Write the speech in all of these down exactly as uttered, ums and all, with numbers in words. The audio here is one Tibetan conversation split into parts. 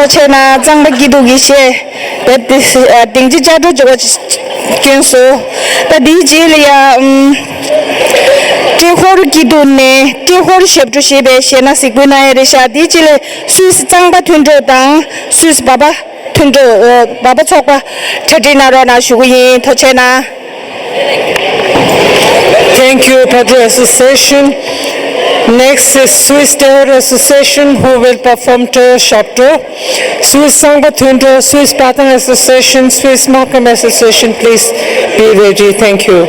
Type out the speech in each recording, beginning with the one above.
ཐུགས་རྗེ་གནང་། གཙང་པ་སྐྱིད་སྡུག་གི་གཞས་དེ་དེ་སྡིངས་ཆ་ལྕགས་སྒྲོག་བརྗོད་པ་བསྐྱོན་སོང་། ད་དེའི་རྗེས་ལ་ཡ་ཨམ། ཏྲེ་ཧོར་སྐྱིད་སྡུག་ནས་ཏྲེ་ཧོར་ཞབས་བྲོ་ཞེས་པའི་གཞས་སྣ་གཟིགས་འབུལ་གནང་ཡ་རེད་ཤག་དེའི་རྗེས་ལ་སུད་སི་གཙང་པ་མཐུན་གྲོགས་དང་སུད་སི་བ་བ་མཐུན་གྲོགས་ཨ། བ་བ་ཚོགས་པ་གྲ་སྒྲིག་གནང་རོགས་གནང་ཞུ་གི་ཡིན། ཐུགས་རྗེ་གནང་། Thank you, Patrol Association. Next is Swiss Terror Association, who will perform Terror Shapto. Swiss Sangha Thundro, Swiss Patang Association, Swiss Mahkam Association, please be ready. Thank you.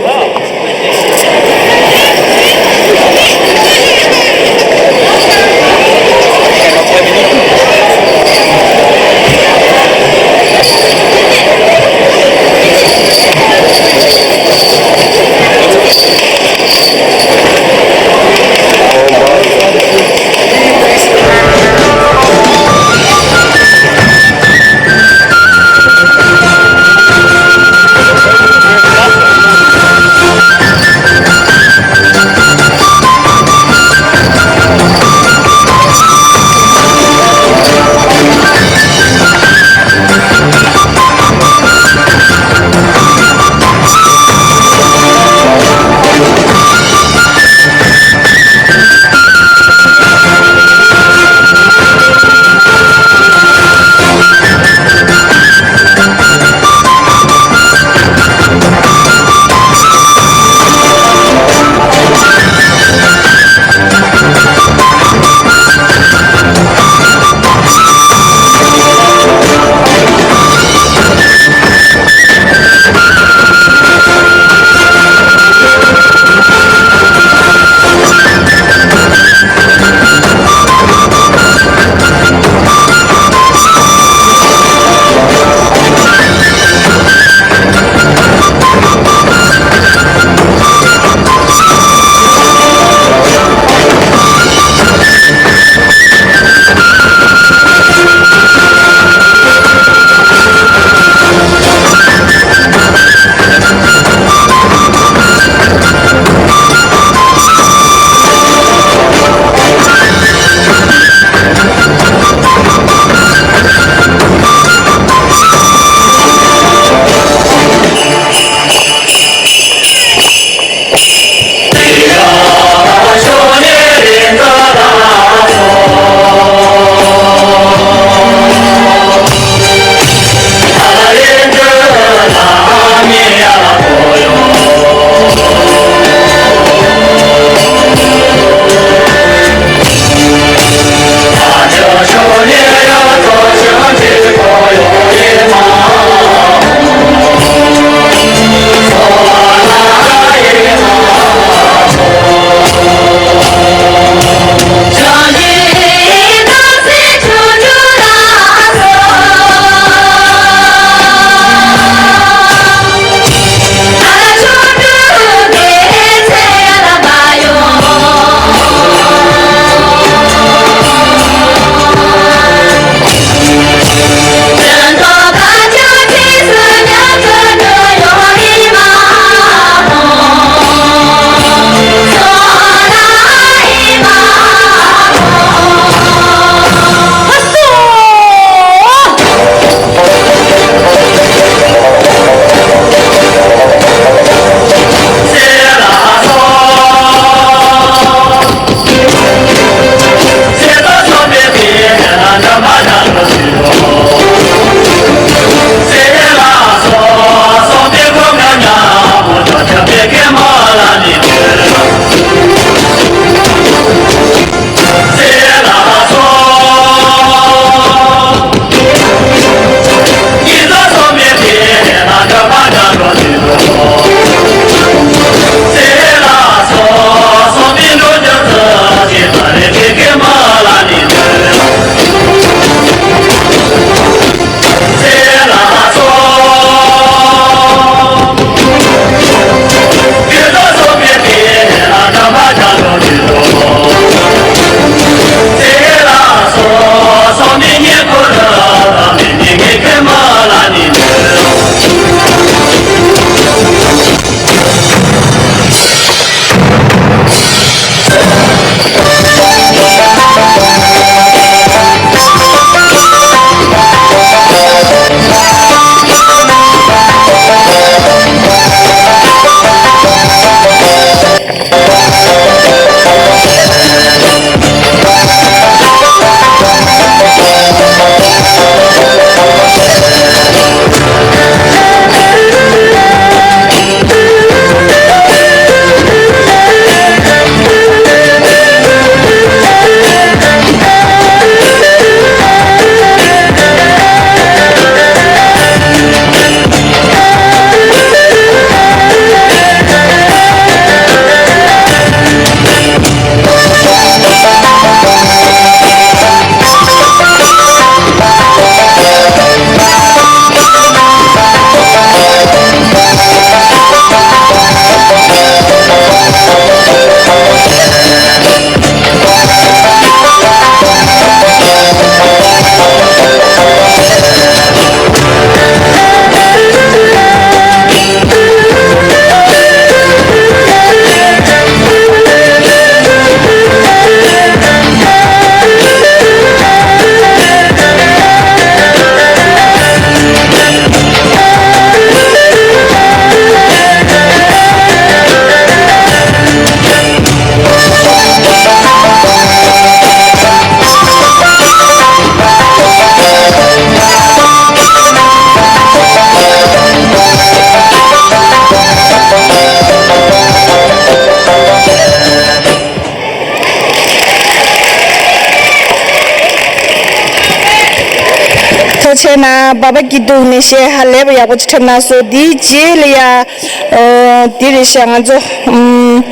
བྱས་ན་སྦག་སྦག་སྐྱིད་སྡུག་ནས་གཞས་ཧ་ལས་པ་ཡག་པོ་ཅིག་འཁྲབ་གནང་སོང་། དེའི་རྗེས་ལ་ཡ། ཨོ། འདི་རེད་ཤག་ང་ཚོ། ཨམ།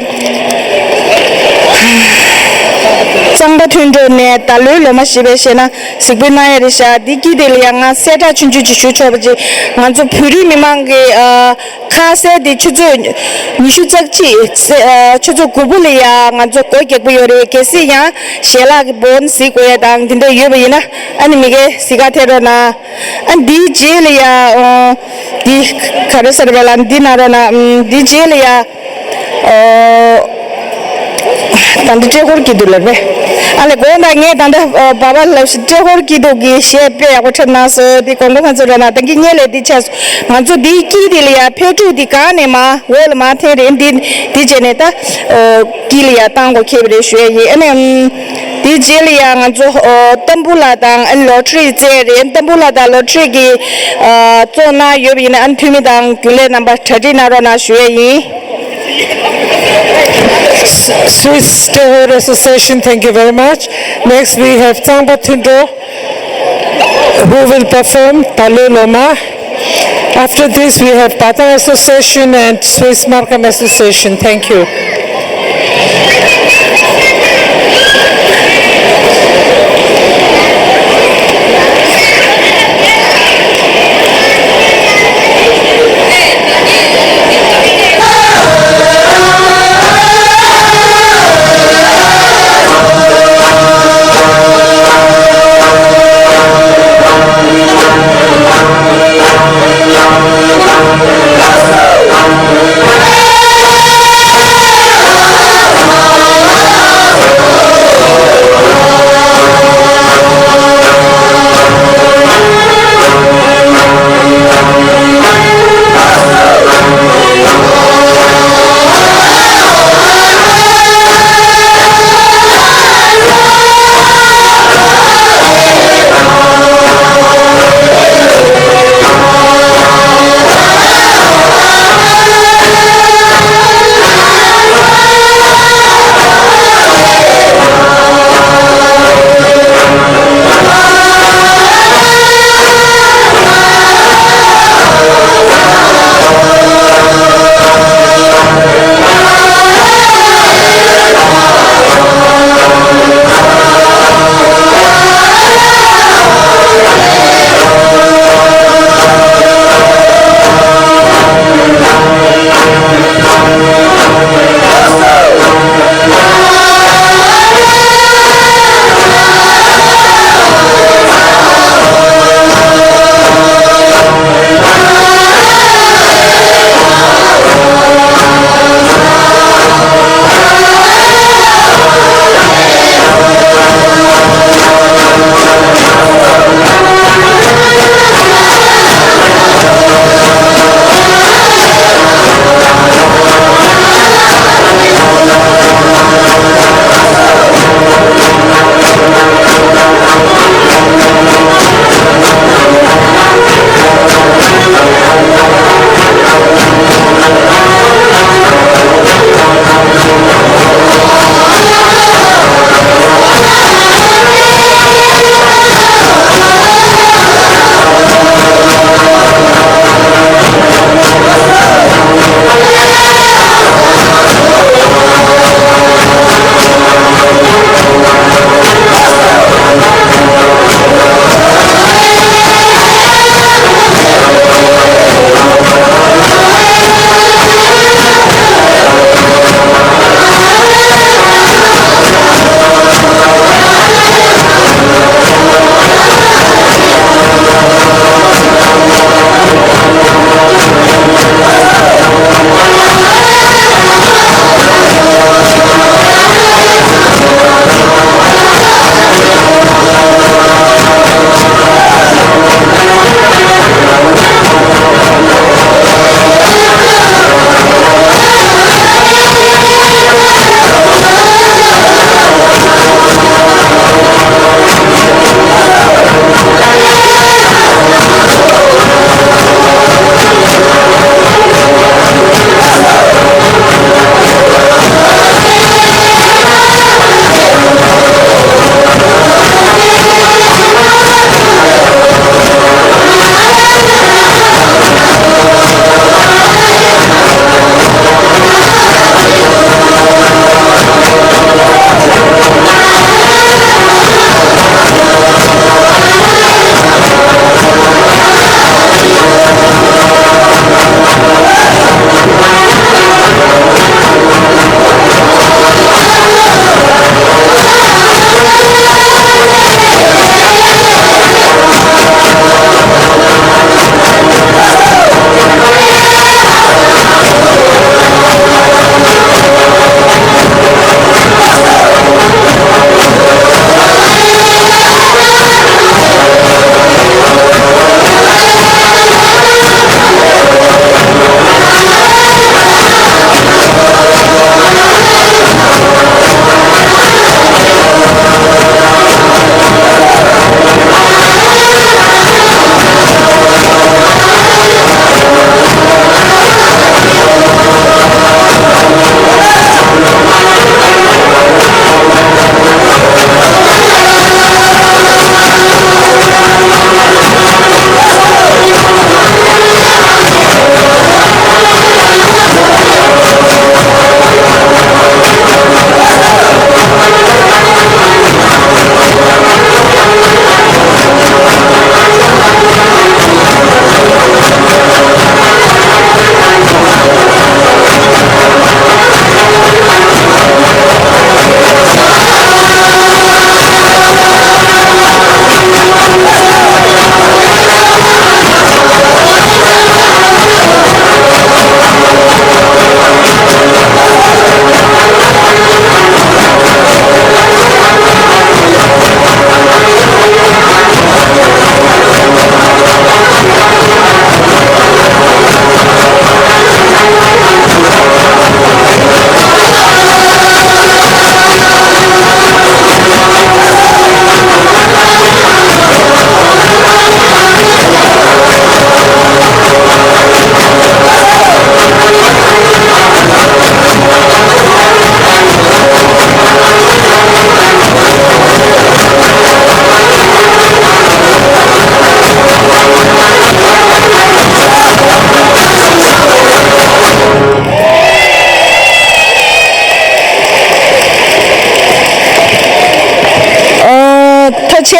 གཙང་པ་མཐུན་གྲོགས་ནས་ད་ལོའི་ལོ་མ་ཞེས་པའི་གཞས་སྣ་གཟིགས་འབུལ་གནང་ཡ་རེད་ཤག་འདི་དཀྱིལ་དེ་ལ་ཡ་ང་གསལ་བསྒྲགས་ཆུང་ཆུང་ཅིག་ཞུ་ཆོག་པ་ཅིག་ང་ཚོ་བོད་རིགས་མི་མང་གི་ཨ། ཁ་གསལ་དེ་ཆུ་ཚོད་ཉི་ཤུ་རྩ་གཅིག་ཨ། ཆུ་ཚོད་དགུ་པོ་ལ་ཡ་ང་ཚོ་སྒོ་རྒྱག་པ་ཡོད་རེད། གལ་སྲིད་ཡང་ཞལ་ལག་གི་སྦོམ་གཟིགས་དགོས་ཡ་དང་དེ་འདྲ་ཡོད་པ་ཡིན་ན་ཨ་ནི་མི་སྒེར་གཟིགས་ག་ཐད་རོགས་གནང་། ཨ་འདིའི་རྗེས་ལ་ཡ། ཨོ། འདི་ག་རེ་ཟེར་བ་ལ་འདི་གནང་རོགས་གནང་། ཨམ། འདིའི་རྗེས་ལ་ཡ། ཨོ། ད་འདི་ཀྲེ་ཧོར་སྐྱིད་སྡུག་ལབ་པས། ཨ་ལས་དགོངས་དག་ངས་ད་ལྟ་ཨོ། སྦག་སྦག་ལབ་ཞིག་ཀྲེ་ཧོར་སྐྱིད་སྡུག་གི་གཞས་དཔེ་ཡག་པོ་འཁྲབ་གནང་སོང་། འདི་དགོངས་པ་མ་ཚོམ་རོགས་གནང་། ད་གིན་ངས་ལས་འདི་བྱས་སོང་། ང་ཚོ་འདིའི་དཀྱིལ་འདི་ལ་ཡ་ཕེབས་འབྲུག་འདི་གང་ནས་མ་འོག་ལ་མར་འཐེན་རེད། འདི་འདི་བྱས་ནས་ད་ཨོ། དཀྱིལ་ལ་ཡ་བཏང་དགོས་ཁེལ་བ་རེད་ཞུ་ཡ་ཡིན། ཨ་ནི་ཨམ། དེའི་རྗེས་ལ་ཡང་ང་ཚོ་ཨོ། ཏམ་བུ་ལ་དང་ཨ་ནི་ལོ་ཊ་རི་རྩེད་རེད། ཏམ་བུ་ལ་དང་ལོ་ཊ་རི་གི་ཨ། བཙོང་གནང་ཡོད་པ་ཡིན་ན་ཨ་ནི་འཐུས་མི་དང་རྒྱུན་ལས་རྣམ་པ་གྲ་སྒྲིག་གནང་རོགས་གནང་ཞུ་ཡས་ཡིན། Swiss Terror Association, thank you very much. Next, we have Tsangpa Thundro, who will perform Tale Loma. After this, we have Patang Association and Swiss Markham Association. Thank you.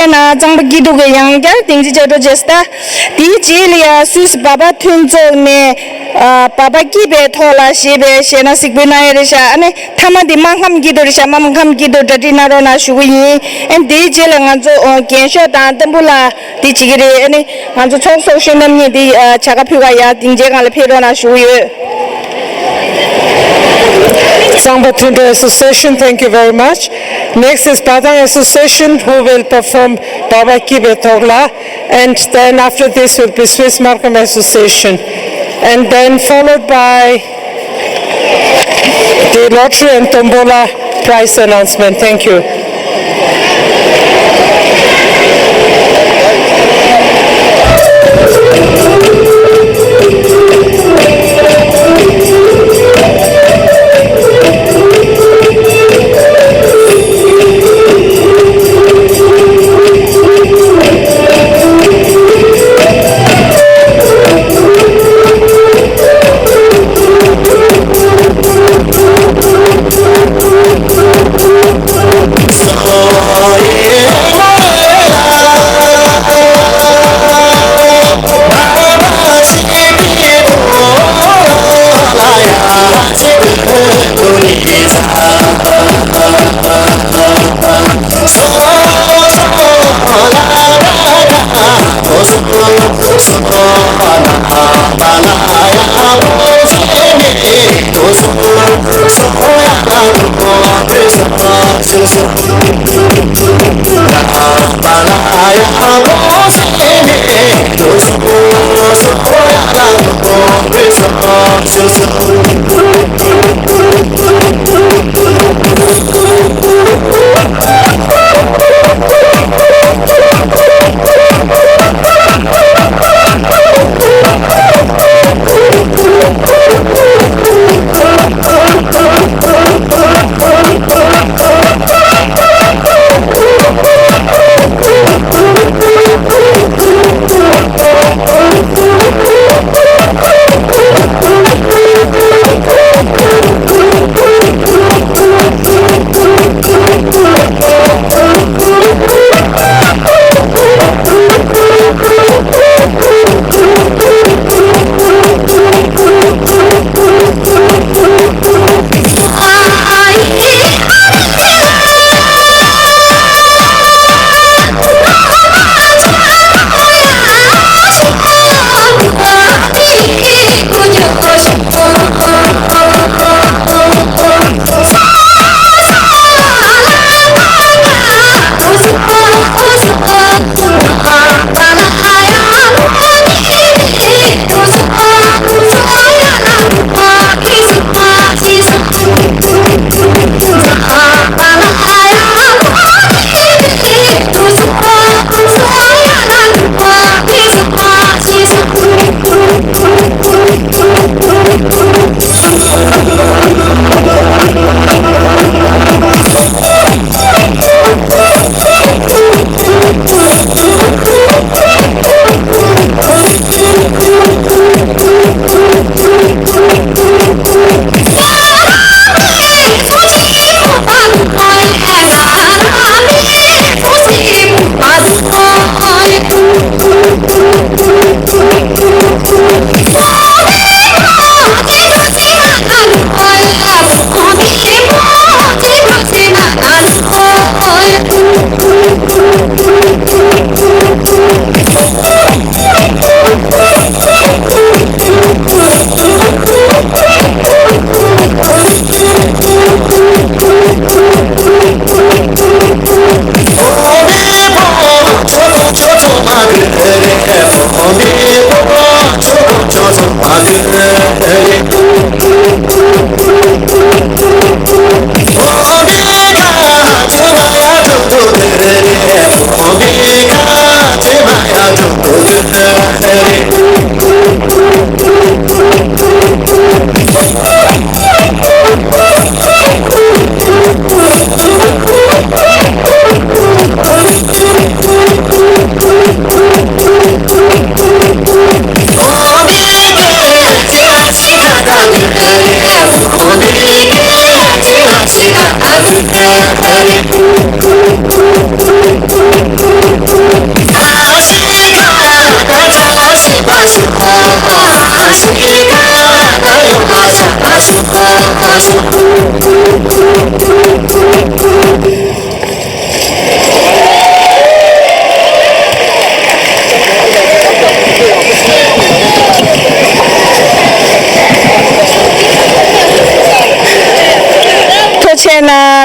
ན་གཙང་པ་སྐྱིད་སྡུག་གི་ཡང་བསྐྱར་སྡིངས་ཆ་བཅའ་སྒྲོག་བྱས་ད། དེའི་རྗེས་ལ་ཡ་སུད་སི་བར་པ་མཐུན་ཚོགས་ནས་ཨ་བར་པ་སྐྱིད་པའི་ཐོག་ལ་ཞེས་པའི་གཞས་སྣ་གཟིགས་འབུལ་གནང་ཡ་རེད་ཤག་ཨ་ནི་མཐའ་མ་འདི་སྨར་ཁམས་སྐྱིད་སྡུག་རེད་ཤག་སྨར་ཁམས་སྐྱིད་སྡུག་གྲ་སྒྲིག་གནང་རོགས་གནང་ཞུ་གི་ཡིན། ཨ་ནི་དེའི་རྗེས་ལ་ང་ཚོ་ཨོ་རྒྱན་ཤོག་དང་ཏམ་བུ་ལ་འདི་བྱེད་ཀྱི་རེད། ཨ་ནི་ང་ཚོ་ཚོགས་གཙོ་ཤོག་རྣམ་གཉིས་འདི་ཨ་བྱ་དགའ་ཕུལ་བ་ཡ་སྡིངས་ཆའི་སྒང་ལ་ཕེབས་རོགས་གནང་ཞུ་གི་ཡོད། Tsangpa Tundra Association, thank you very much. Next is Padang Association, who will perform Baba Kibe Thogla, and then after this will be Swiss Markham Association, and then followed by the lottery and tombola prize announcement. Thank you.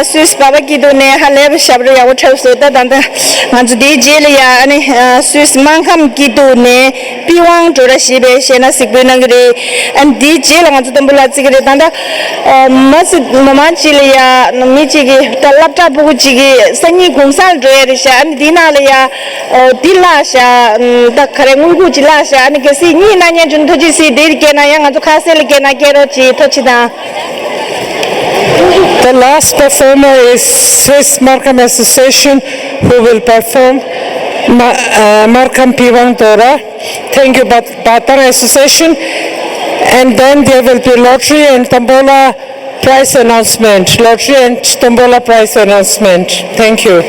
སུད་སི་བར་པ་སྐྱིད་སྡུག་ནས་ཧ་ལས་པ་ཞབས་བྲོ་ཡག་པོ་འཁྲབ་སོང་། ད་ད་ལྟ་ང་ཚོ་དེའི་རྗེས་ལ་ཡ་ཨ་ནི་སུད་སི་སྨར་ཁམས་སྐྱིད་སྡུག་ནས་པི་ཝང་བྲོ་ར་ཞེས་པའི་གཞས་སྣ་གཟིགས་འབུལ་གནང་གི་རེད། ཨ་ནི་དེའི་རྗེས་ལ་ང་ཚོ་ཏམ་བུ་ལ་བརྩི་གི་རེད། ད་ལྟ་མ་སི་མ་མང་ཅིག་ལ་ཡ་མི་གཅིག་གིས་ད་སློབ་གྲྭ་ཕྲུ་གུ་གཅིག་གིས་སང་ཉིན་གུང་སེང་འགྲོ་ཡ་རེད་ཤག་ཨ་ནི་དེའི་ནང་ལ་ཡ་འདི་བརླག་ཤག་ད་ག་རེ་དངུལ་ཁུག་ཅིག་བརླག་ཤག་ཨ་ནི་གལ་སྲིད་གཉིད་གནང་མཁན་བྱུང་ན་ཐུགས་རྗེ་གཟིགས་དེ་སྐད་གནང་ཡ། ང་ཚོ་ཁ་གསལ་ལ་སྐད་གནང་སྐད་རོགས་གྱིས། ཐུགས་རྗེ་གནང་། The last performer is Swiss Markham Association, who will perform Ma- uh, Markham Piwang Dora. Thank you, Bat- Batang Association. And then there will be lottery and tombola prize announcement. Lottery and tombola prize announcement. Thank you.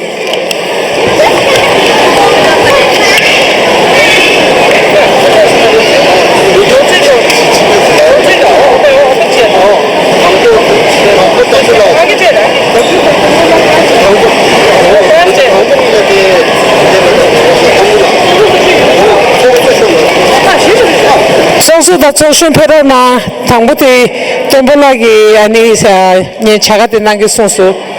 སོང་ཚོགས་དང་ཚོགས་གཞོན་ཕེབས་རོགས་གནང་། དང་པོ་དེ་སྟོན་པ་ལགས་ཀྱིས་ཨ་ནི་ངས་བྱ་དགའ་དེ་གནང་གི་གསུངས་སོང་།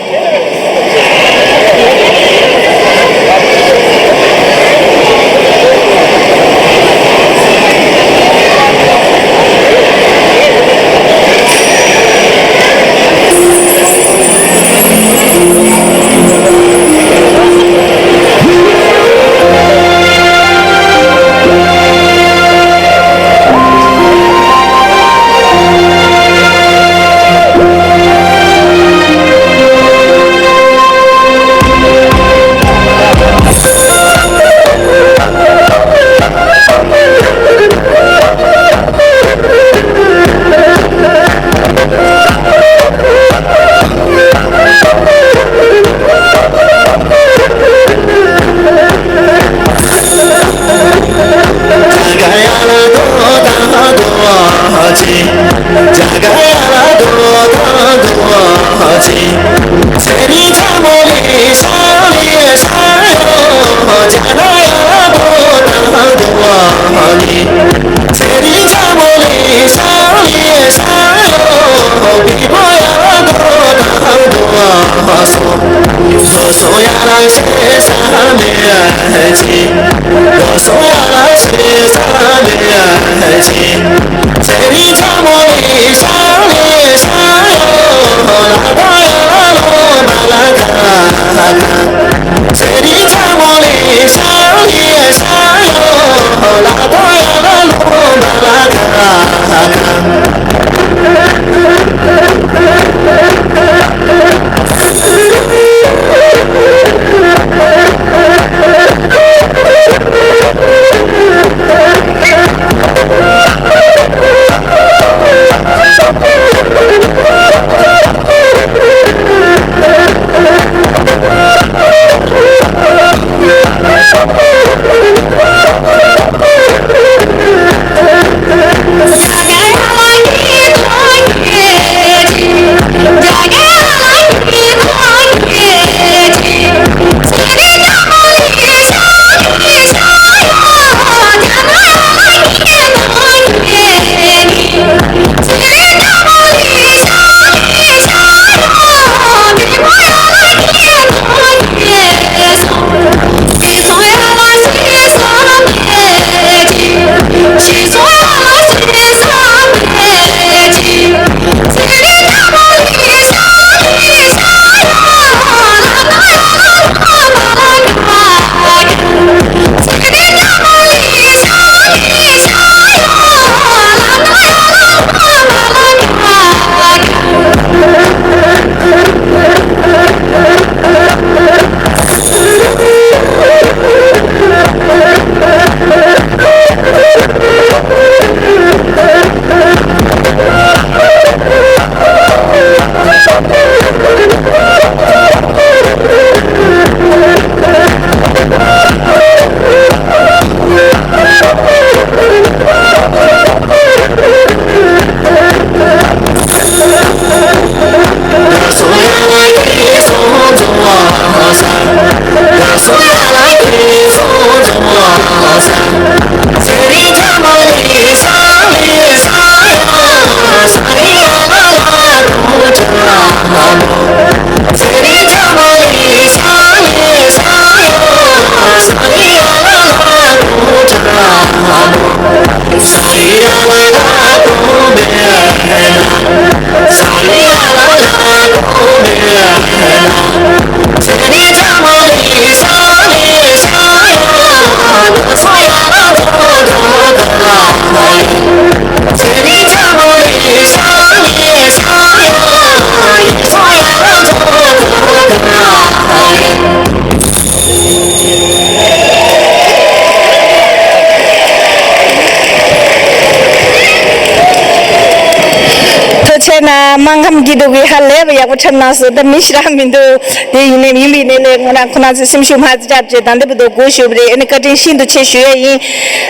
སྨར་ཁམས་སྐྱིད་སྡུག་གི་ཧ་ལས་པ་ཡག་པོ་འཁྲབ་གནང་སོང་། ད་མི་ཞེ་དྲག་མི་འདུག་དེ་ཡིན་ནའི་ཡིན་པ་ཡིན་ནའི་ལས་ང་རང་ཁོ་རང་ཚོའི་སེམས་ཤུགས་མ་ཚད་བརྒྱབ་བྱས་ད་འདི་བར་དུ་སྒུག་བཞུགས་པ་རེད། ཨ་ནི་བཀའ་དྲིན་ཤིན་ཏུ་ཆེ་ཞུ་ཡས་ཡིན།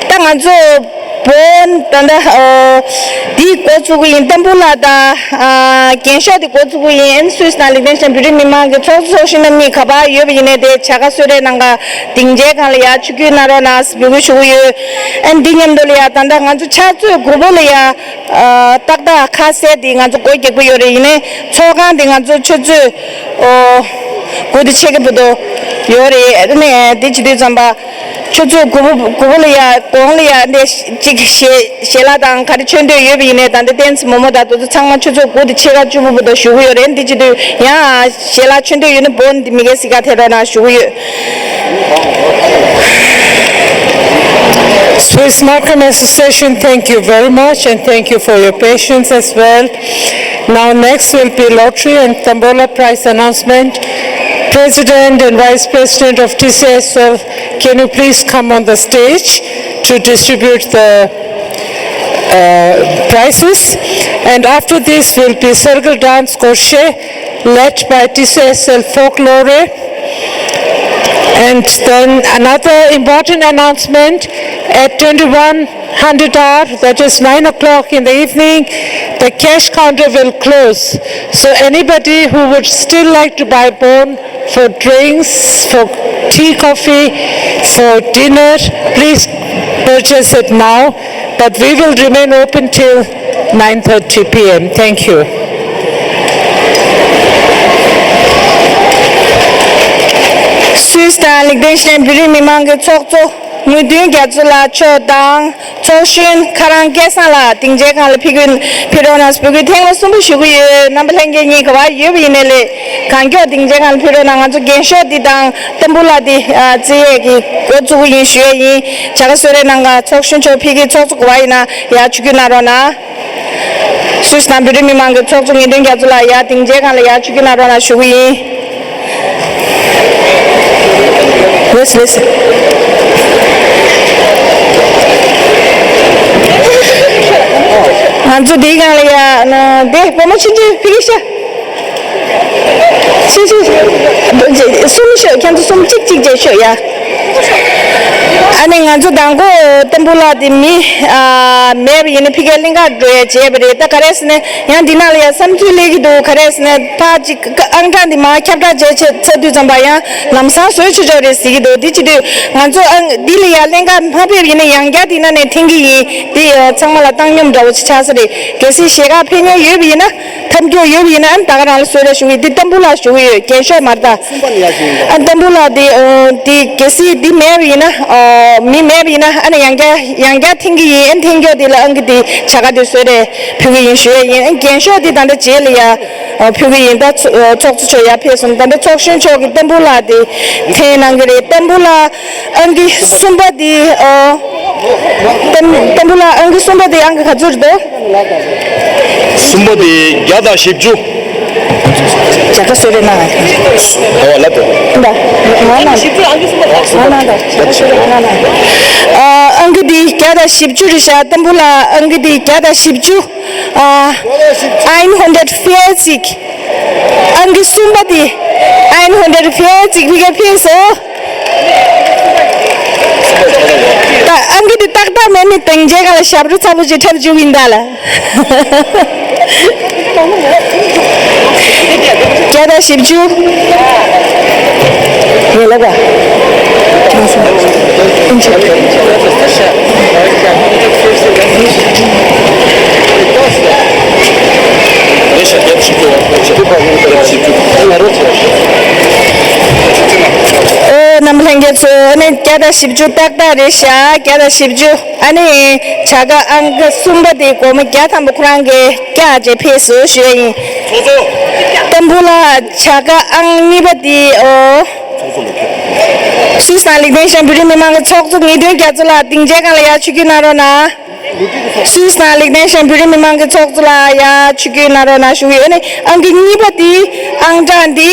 ད་ང་ཚོ་བོན་ད་ལྟ་ཨོ་འདི་འགོ་བཙུགས་ཀྱི་ཡིན། ཏམ་བུ་ལ་དང་ཨ་རྒྱན་ཤོག་འདི་འགོ་བཙུགས་ཀྱི་ཡིན། སུད་སི་དང་ལིག་ཏེན་ཤི་ཊེན་བོད་རིགས་མི་མང་གི་ཚོགས་གཙོ་ཚོགས་གཞོན་རྣམ་གཉིས་ག་པར་ཡོད་པ་ཡིན་ནའི་དེ་བྱ་དགའ་གསོལ་རས་གནང་ག་སྡིངས་ཆའི་སྒང་ལ་ཡར་ཆིབས་བསྒྱུར་གནང་རོགས་གནང་ཟེར་འབོད་སྐུལ་ཞུ་གི་ཡོད། ཨ་ནི་འདི་མཉམ་དུ་ལ་ཡ་ད་ལྟ་ང་ཚོ་ཕྱག་ཚོད་དགུ་པ་ལ་ཡ། ཨ་ཏག་ཏག་ཁ་གསལ་འདི་ང་ཚོ་སྒོ་རྒྱག་གི་ཡོད་རེད། ཡིན་ནའི་ཚོགས་ཁང་འདི་ང་ཚོ་ཆུ་ཚོད་ཨོ་དགུ་དང་ཕྱེད་ཀའི་བར་དུ་ཡོད་རེད། ཨ་ནི་འདི་བྱེད་དུས་ཙམ་པ་ཆུ་ཚོད་དགུ་པ་དགུ་པ་ལ་ཡ་གོང་ལ་ཡ་འདི་གཅིག་ཞལ་ཞལ་ལག་དང་ག་རེ་མཆོད་འདོད་ཡོད་པ་ཡིན་ནའི་ད་ལྟ་བསྟན་འཛིན་མོ་མོ་དང་དེ་ཚོ་ཚང་མ་ཆུ་ཚོད་དགུ་དང་ཕྱེད་ཀ་བཅུ་པ་བར་དུ་བཞུགས་ཀྱི་ཡོད་རེད། འདི་བྱེད་དུས་ཡང་ཞལ་ལག་མཆོད་འདོད་ཡོད་ན་བོན་འདི་མི་སྒེར་གཟིགས་ག་ཐད་རོགས་གནང་ཞུ་གི་ཡོད། Swiss Markham Association, thank you very much and thank you for your patience as well. Now next will be lottery and tombola prize announcement. President and Vice President of T C S L, can you please come on the stage to distribute the uh, prizes? And after this will be circle dance crochet led by T C S L folklore. And then another important announcement, at twenty-one hundred hour, that is nine o'clock in the evening, the cash counter will close. So anybody who would still like to buy bone for drinks, for tea, coffee, for dinner, please purchase it now. But we will remain open till nine thirty p.m. Thank you. སུད་སི་དང་ལིག་ཏེན་ཤི་ཊེན་བོད་རིགས་མི་མང་གི་ཚོགས་གཙོ་དངོས་བདུན་རྒྱ་མཚོ་ལགས་མཆོག་དང་ཚོགས་གཞོན་ཁ་རང་སྐལ་བཟང་ལགས་སྡིངས་ཆའི་སྒང་ལ་ཕེབས་ཀྱི་ཕེབས་རོགས་གནང་ཟེར་འབོད་སྐུལ་ཐེངས་མ་གསུམ་པ་ཞུ་གི་ཡོད། རྣམ་པ་ལྷན་རྒྱས་གཉིས་ག་པར་ཡོད་པ་ཡིན་ནའི་ལས་གང་མགྱོགས་སྡིངས་ཆའི་སྒང་ལ་ཕེབས་རོགས་གནང་། ང་ཚོ་རྒྱན་ཤོག་འདི་དང་ཏམ་བུ་ལ་འདི་ཨ་རྩེ་ཡས་ཀྱི་འགོ་བཙུགས་ཀྱི་ཡིན་ཞུ་ཡས་ཡིན། བྱ་དགའ་གསོལ་རས་གནང་ག་ཚོགས་གཞོན་མཆོག་ཕེབས་ཀྱི། ཚོགས་གཙོ་ག་པར་ཡིན་ན་ཡར་ཆིབས་བསྒྱུར་གནང་རོགས་གནང་། སུད་སི་དང་བོད་རིགས་མི་མང་གི་ཚོགས་གཙོ་དངོས་བདུན་རྒྱ་མཚོ་ལགས་ཡར་སྡིངས་ཆའི་སྒང་ལ་ཡར་ཆིབས་བསྒྱུར་གནང་རོགས་གནང་ཞུ་གི་ཡིན། ལེས་ལེས། ང་ཚོ་འདིའི་སྒང་ལ་ཡ་ན་འདི་བུ་མོ་ཆུང་ཆུང་ཕི་གི་ཤ། ཆུང་ཆུང་། གསུམ་ཤོད། ཁྱེད་ཚོ་གསུམ་གཅིག་གཅིག་བྱས་ཤོད་ཡ། ཨ་ནི་ང་ཚོ་དང་པོ་ཏམ་བུ་ལ་དེ་མི་ཨ་མེད་པ་ཡིན་ན་ཕི་གའི་གླིང་ག་འགྲོ་ཡ་བྱས་པ་རེད། ད་ག་རེ་ཟེར་ན་ཡང་འདི་ནང་ལ་ཡ་བསམ་ཚུལ་སླེབས་ཀྱི་འདུག་ག་རེ་ཟེར་ན་ཕ་གཅིག་ཨང་གྲངས་འདི་མར་ཁྱབ་བསྒྲགས་བྱས་ཚར་དུས་ཙམ་པ་ཡང་ལམ་སང་བཟོས་ཆོག་ཆོག་རེད་ཟེར་གྱི་འདུག་དེ་བྱེད་དུས་ང་ཚོ་ཨང་འདི་ལ་ཡ་གླིང་ག་མ་ཕེབས་ཡིན་ན་ཡང་བསྐྱར་འདི་ནང་ནས་འཐེན་གྱི་ཡིན། འདི་ཚང་མ་ལ་བཏང་སྙོམས་འདྲ་བོ་ཅིག་ཆགས་ས་རེད། གལ་སྲིད་གཞིས་ཀ་ཕེབས་མཁན་ཡོད་པ་ཡིན་ན། ཐབས་སྐྱོ་ཡོད་པ་ཡིན་ན་ཨ་ནི་ད་ག་རང་ལ་གསོལ་རས་ཞུ་གི་ཡོད། འདི་ཏམ་བུ་ལ་ཞུ་གི་ཡོད། རྒྱན་ཤོག་མ་རེད་ད། ཨ་ཏམ་བུ་ལ་འདི་ཨོ་འདི་གལ་སྲིད་འདི་མེད་པ་ཡིན་ན་ཨོ་མི་མེད་པ་ཡིན་ན་ཨ་ནི་ཡང་བསྐྱར་ཡང་བསྐྱར་འཐེན་གི་ཡིན། ཨ་ནི་འཐེན་མགྱོགས་འདི་ལ་ཨང་ཀི་འདི་བྱ་དགའ་འདི་གསོལ་རས་ཕུལ་གི་ཡིན་ཞུ་ཡས་ཡིན། ཨ་ནི་རྒྱན་ཤོག་འདི་ད་ལྟ་རྗེས་ལ་ཡ་ཨོ་ཕུལ་གི་ཡིན། ད་ཚོ་ཨོ་ཚོགས་གཙོ་མཆོག་ཡར་ཕེབས་སོང་། ད་ལྟ་ཚོགས་གཞོན་མཆོག་གིས་ཏམ་བུ་ལ་འདི་འཐེན་གནང་གི་རེད། ཏམ་བུ་ལ་ཨང་ཀི་གསུམ་པ་འདི་ཨོ་ཏམ་ཏམ་བུ་ལ་ཨང་ཀི་གསུམ་པ་འདི་ཨང་ཀི་ག་ཚོད་རེད་དོ། གསུམ་པ་དེ་བརྒྱ་དང་བཞི་བཅུ། བརྒྱ་དང་བཞི་བཅུ་ཨང་ཀི་གསུམ་པ་དང་། ཨ་ཨང་ཀི་དེ་བརྒྱ་དང་བཞི་བཅུ་རེད་ཤག་ཏམ་བུ་ལ་ཨང་ཀི་དེ་བརྒྱ་དང་བཞི་བཅུ། ཨ་ཨན་ཧུན་ཌེད་ཕི་ཨེ་ཅིག་ཨང་ཀི་གསུམ་པ་དེ་ཨན་ཧུན་ཌེད་ཕི་ཨེ་ཅིག་ཕི་ག་ཕེབས་སོང་། ད་ཨང་ཀི་དེ་ཏག་ཏག་མེད་ནི་སྡིངས་ཆའི་སྒང་ལ་ཞབས་བྲོ་ཚ་པོ་ཅིག་འཁྲབ་བཅུག་གི་ཡིན་ད་ལ། བརྒྱ་དང་བཞི་བཅུ། ཡོད་ལ་ག་ཨོ་རྣམ་པ་ལྷན་རྒྱས་ཚོ་ཨ་ནི་བརྒྱ་དང་བཞི་བཅུ་ཏག་ཏག་རེད་ཤག་བརྒྱ་དང་བཞི་བཅུ། ཨ་ནི་བྱ་དགའ་ཨང་ཀི་གསུམ་པ་དེ་སྒོར་མོ་བརྒྱ་ཐམ་པ་ཁོ་རང་གིས་བཀྱག་བྱས་ཕེབས་སོང་ཞུ་ཡ་ཡིན། ཏམ་བུ་ལ་བྱ་དགའ་ཨང་གཉིས་པ་དེ་ཨོ། སུད་སི་དང་ལིག་ཏེན་ཤི་ཊེན་བོད་རིགས་མི་མང་གི་ཚོགས་གཙོ་དངོས་བདུན་རྒྱ་མཚོ་ལགས་སྡིངས་ཆའི་སྒང་ལ་ཡར་ཆིབས་བསྒྱུར་གནང་རོགས་གནང་། སུད་སི་དང་ལིག་ཏེན་ཤི་ཊེན་བོད་རིགས་མི་མང་གི་ཚོགས་གཙོ་ལགས་ཡར་ཆིབས་བསྒྱུར་གནང་རོགས་གནང་ཞུ་གི་ཡོད། ཨ་ནི་ཨང་ཀི་གཉིས་པ་དེ་ཨང་གྲངས་དེ་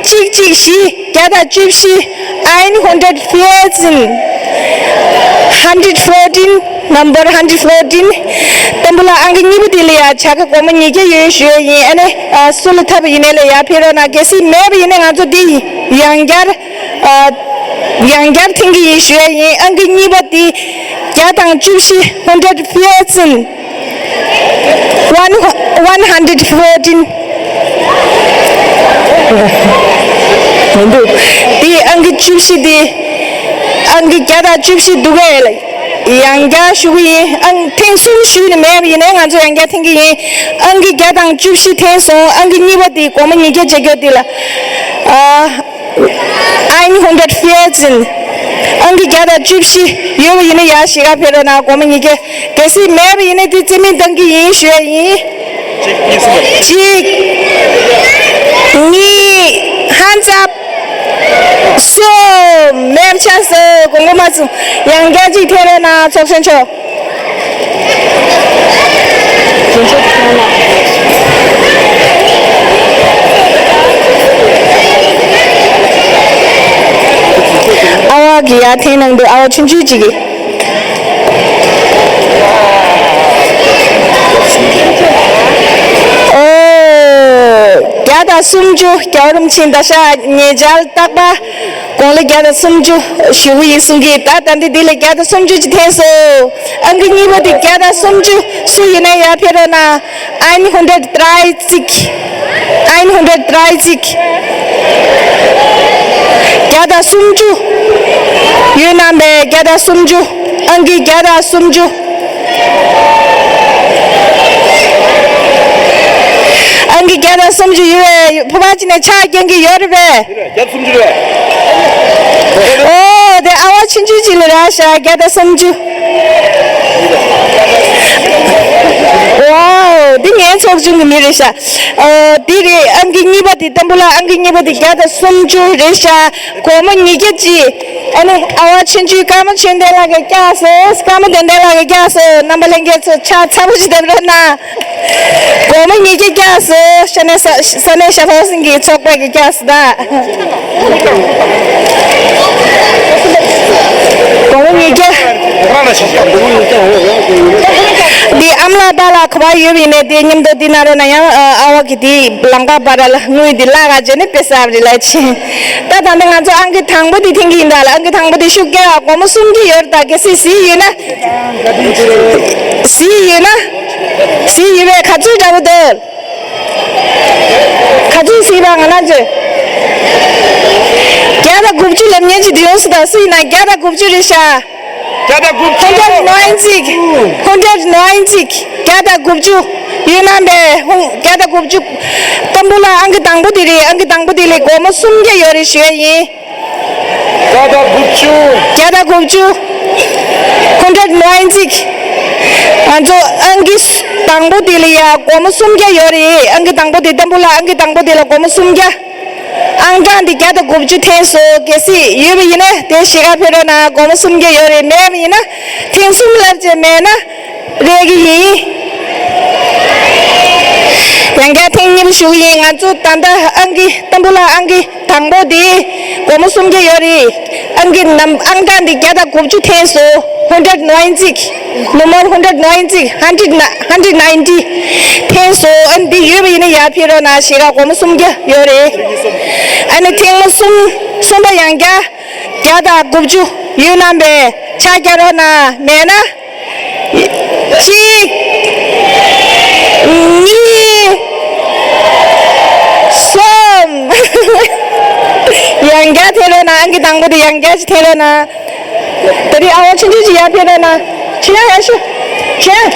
གཅིག་གཅིག་བཞི་བརྒྱ་དང་བཅུ་བཞི། Ein hundert vierzehn, hundred fourteen, Number hundred fourteen. ཏམ་བུ་ལ་ཨང་ཀི་གཉིས་པ་དེ་ལ་ཡ་བྱ་དགའ་སྒོར་མོ་ཉིས་བརྒྱ་ཡོད་ཞུ་ཡ་ཡིན། ཨ་ནི་ཨ་སུ་ལ་ཐོབ་པ་ཡིན་ནའི་ལ་ཡ་ཕེབས་རོགས་གནང་། གལ་སྲིད་མེད་པ་ཡིན་ན་ང་ཚོ་འདི་ཡང་བསྐྱར་ཨ་ཡང་བསྐྱར་འཐེན་གྱི་ཡིན་ཞུ་ཡ་ཡིན། ཨང་ཀི་གཉིས་པ་དེ་བརྒྱ་དང་བཅུ་བཞི། hundred fourteen. One, one hundred fourteen. མི་འདུག་དེ་ཨང་ཀི་བཅུ་བཞི་དེ། ཨང་ཀི་བརྒྱ་དང་བཅུ་བཞི་འདུག་གས། ཡང་བསྐྱར་ཞུ་གི་ཡིན། ཨང་ཐེངས་གསུམ་ཞུས་ནས་མེད་པ་ཡིན་ནའི་ང་ཚོ་ཡང་བསྐྱར་འཐེན་གྱི་ཡིན། ཨང་ཀི་བརྒྱ་དང་བཅུ་བཞི་འཐེན་སོང་། ཨང་ཀི་གཉིས་པ་དེ་སྒོར་མོ་ཉིས་བརྒྱ་བྱེད་རྒྱུ་དེ་ལ། ཨ། Einhundertvierzehn. ཨང་ཀི་བརྒྱ་དང་བཅུ་བཞི་ཡོད་པ་ཡིན་ན་ཡར་གཞིས་ཀ་ཕེབས་རོགས་གནང་། སྒོར་མོ་ཉིས་བརྒྱ། གལ་སྲིད་མེད་པ་ཡིན་ན་དེ་རྩིས་མེད་གཏང་གི་ཡིན་ཞུ་ཡ་ཡིན། གཅིག་གཉིས། ཧན་ཙབ། གསུམ། མེད་པ་ཆགས་སོང་། དགོངས་པ་མ་ཚོམས། ཡང་བསྐྱར་གཅིག་འཐེན་རོགས་གནང་། ཚོགས་གཞོན་མཆོག་ཨ་བ་གི་ཡར་འཐེན་གནང་འདུག་ཨ་བ་ཆུང་ཆུང་གཅིག་གིས། ཨོ། བརྒྱ་དང་སུམ་ཅུ། རྒྱལ་བ་རིན་པོ་ཆེ་མདའ་ཤག་ཉེ་ཆར་རྟག་པ། དགུང་ལོ་བརྒྱ་དང་སུམ་ཅུ་བཞུགས་ཀྱི་ཡིན་གསུང་གི། ད་ད་འདི་འདི་ལ་བརྒྱ་དང་སུམ་ཅུ་ཅིག་འཐེན་སོང་། ཨང་ཀི་གཉིས་པ་དེ་བརྒྱ་དང་སུམ་ཅུ། སུ་ཡིན་ན་ཡར་ཕེབས་རོགས་གནང་། Einhundertdreißig. Einhundertdreißig. བརྒྱ་དང་སུམ་ཅུ། ཡུལ་རྣམ་པའི་བརྒྱ་དང་སུམ་ཅུ། ཨང་ཀི་བརྒྱ་དང་སུམ་ཅུ། ཨང་ཀི་བརྒྱ་དང་སུམ་ཅུ་ཡོད་པའི་ཕོ་བ་ཅིག་ནས་ཕྱག་རྒྱང་གི་ཡོད་རེད་པས། བརྒྱ་དང་སུམ་ཅུ་རེད། ཨོ་དེ་ཨ་བ་ཆུང་ཆུང་ཅིག་ལ་རག་ཤག་བརྒྱ་དང་སུམ་ཅུ། ཝའོ་འདི་ངའི་ཚོགས་ཆུང་གི་མི་རེད་ཤག་ཨོ་འདི་རེད། ཨང་ཀི་གཉིས་པ་དེ་ཏམ་བུ་ལ་ཨང་ཀི་གཉིས་པ་དེ་བརྒྱ་དང་སུམ་ཅུ་རེད་ཤག་སྒོར་མོ་ཉིས་བརྒྱ་ཅིག་ཨ་ནི་ཨ་བ་ཆུང་ཆུང་ཀརྨ་ཆོས་ལྡན་ལགས་ཀྱིས་བཀྱགས་སོང་། ཀརྨ་དོན་ལྡན་ལགས་ཀྱིས་བཀྱགས་སོང་། རྣམ་པ་ལྷན་རྒྱས་ཚོ་ཕྱག་ཚ་པོ་ཞིག་འདེབས་རོགས་གནང་། སྒོར་མོ་ཉིས་བརྒྱ་བཀྱགས་སོང་། ས་གནས་ས་ས་གནས་ཤ་ཕོ་སིང་གི་ཚོགས་པ་གིས་བཀྱགས་སོང་ད། སྒོར་མོ་ཉིས་བརྒྱ། འདི་ཨ་མ་ལགས་པཱ་ལགས་ག་པར་ཡོད་པ་ཡིན་ནའི་དེ་མཉམ་དུ་འདི་ན་རོགས་གནང་། ཡང་ཨ་བ་གི་དེ་ལམ་ཁ་བར་ལ་དངུལ་འདི་བརླག་ག་བྱས་ནས་དཔེ་གསར་པ་རེད་ལབ་ཕྱིན། ད་ད་ལྟ་ང་ཚོ་ཨང་ཀི་དང་པོ་དེ་འཐེན་གྱི་ཡིན་ད་ལ། ཨང་ཀི་དང་པོ་དེ་ཤུགས་རྒྱག་སྒོར་མོ་སུམ་བརྒྱ་ཡོད་རེད་ད། གལ་སྲིད་གཟིགས་ཡོད་ན། གཟིགས་ཡོད་ན། གཟིགས་ཡོད་པས་ག་ཚོད་འདྲ་པོ་འདུག་ག་ཚོད་གཟིགས་པ་ང་རང་ཚོས། བརྒྱ་དང་དགུ་བཅུ་ལབ་མཁན་ཅིག་འདི་ཡོང་སྲིད་ད། སུ་ཡིན་ན། བརྒྱ་དང་དགུ་བཅུ་རེད་ཤག་བརྒྱ་དང་དགུ་བཅུ། Hundertneunzig. Hundertneunzig. བརྒྱ་དང་དགུ་བཅུ། ཡུལ་རྣམ་པའི་ཧུང་བརྒྱ་དང་དགུ་བཅུ། ཏམ་བུ་ལ་ཨང་ཀི་དང་པོ་དེ་རེད། ཨང་ཀི་དང་པོ་དེ་ལ་སྒོར་མོ་སུམ་བརྒྱ་ཡོད་རེད་ཞུ་ཡ་ཡིན། བརྒྱ་དང་དགུ་བཅུ། བརྒྱ་དང་དགུ་བཅུ། Hundertneunzig. ང་ཚོ་ཨང་ཀི་དང་པོ་དེ་ལ་ཡ་སྒོར་མོ་སུམ་བརྒྱ་ཡོད་རེད། ཨང་ཀི་དང་པོ་དེ་ཏམ་བུ་ལ་ཨང་ཀི་དང་པོ་དེ་ལ་སྒོར་མོ་སུམ་བརྒྱ། ཨང་གྲངས་འདི་བརྒྱ་དང་དགུ་བཅུ་འཐེན་སོང་། གལ་སྲིད་ཡོད་པ་ཡིན་ན་དེ་གཞིས་ཀ་ཕེབས་རོགས་གནང་། སྒོར་མོ་སུམ་བརྒྱ་ཡོད་རེད། མེད་པ་ཡིན་ན་ཐེངས་གསུམ་ལབ་བྱས་མེད་ན་རེད་ཀྱི་ཡིན། ཡང་བསྐྱར་ཐེངས་གཉིས་པ་ཞུ་གི་ཡིན། ང་ཚོ་ད་ལྟ་ཨང་ཀི་ཏམ་བུ་ལ་ཨང་ཀི་དང་པོ་འདི་སྒོར་མོ་སུམ་བརྒྱ་ཡོད་རེད། ཨང་ཀི་ནམ་ཨང་གྲངས་འདི་བརྒྱ་དང་དགུ་བཅུ་འཐེན་སོང་། Hundertneunzig. Nummer hundertneunzig. Hundred ni- hundred ninety. འཐེན་སོང་། ཨ་ནི་འདི་ཡོད་པ་ཡིན་ན་ཡར་ཕེབས་རོགས་གནང་། གཞིས་ཀ་སྒོར་མོ་སུམ་བརྒྱ་ཡོད་རེད། ཨ་ནི་ཐེངས་མ་གསུམ་གསུམ་པ་ཡང་བསྐྱར་བརྒྱ་དང་དགུ་བཅུ་ཡུལ་རྣམ་པས་ཕྱག་རྒྱག་རོགས་གནང་། མེད་ན་གཅིག་གཉིས། གསུམ། ཡང་བསྐྱར་འཐེན་རོགས་གནང་། ཨང་ཀི་དང་པོ་དེ་ཡང་བསྐྱར་ཅིག་འཐེན་རོགས་གནང་། དེ་རིང་ཨ་བ་ཆུང་ཆུང་ཅིག་ཡར་ཕེབས་རོགས་གནང་། ཆེ་ཡ་ཡར་ཤོག་ཆེ་ཡ།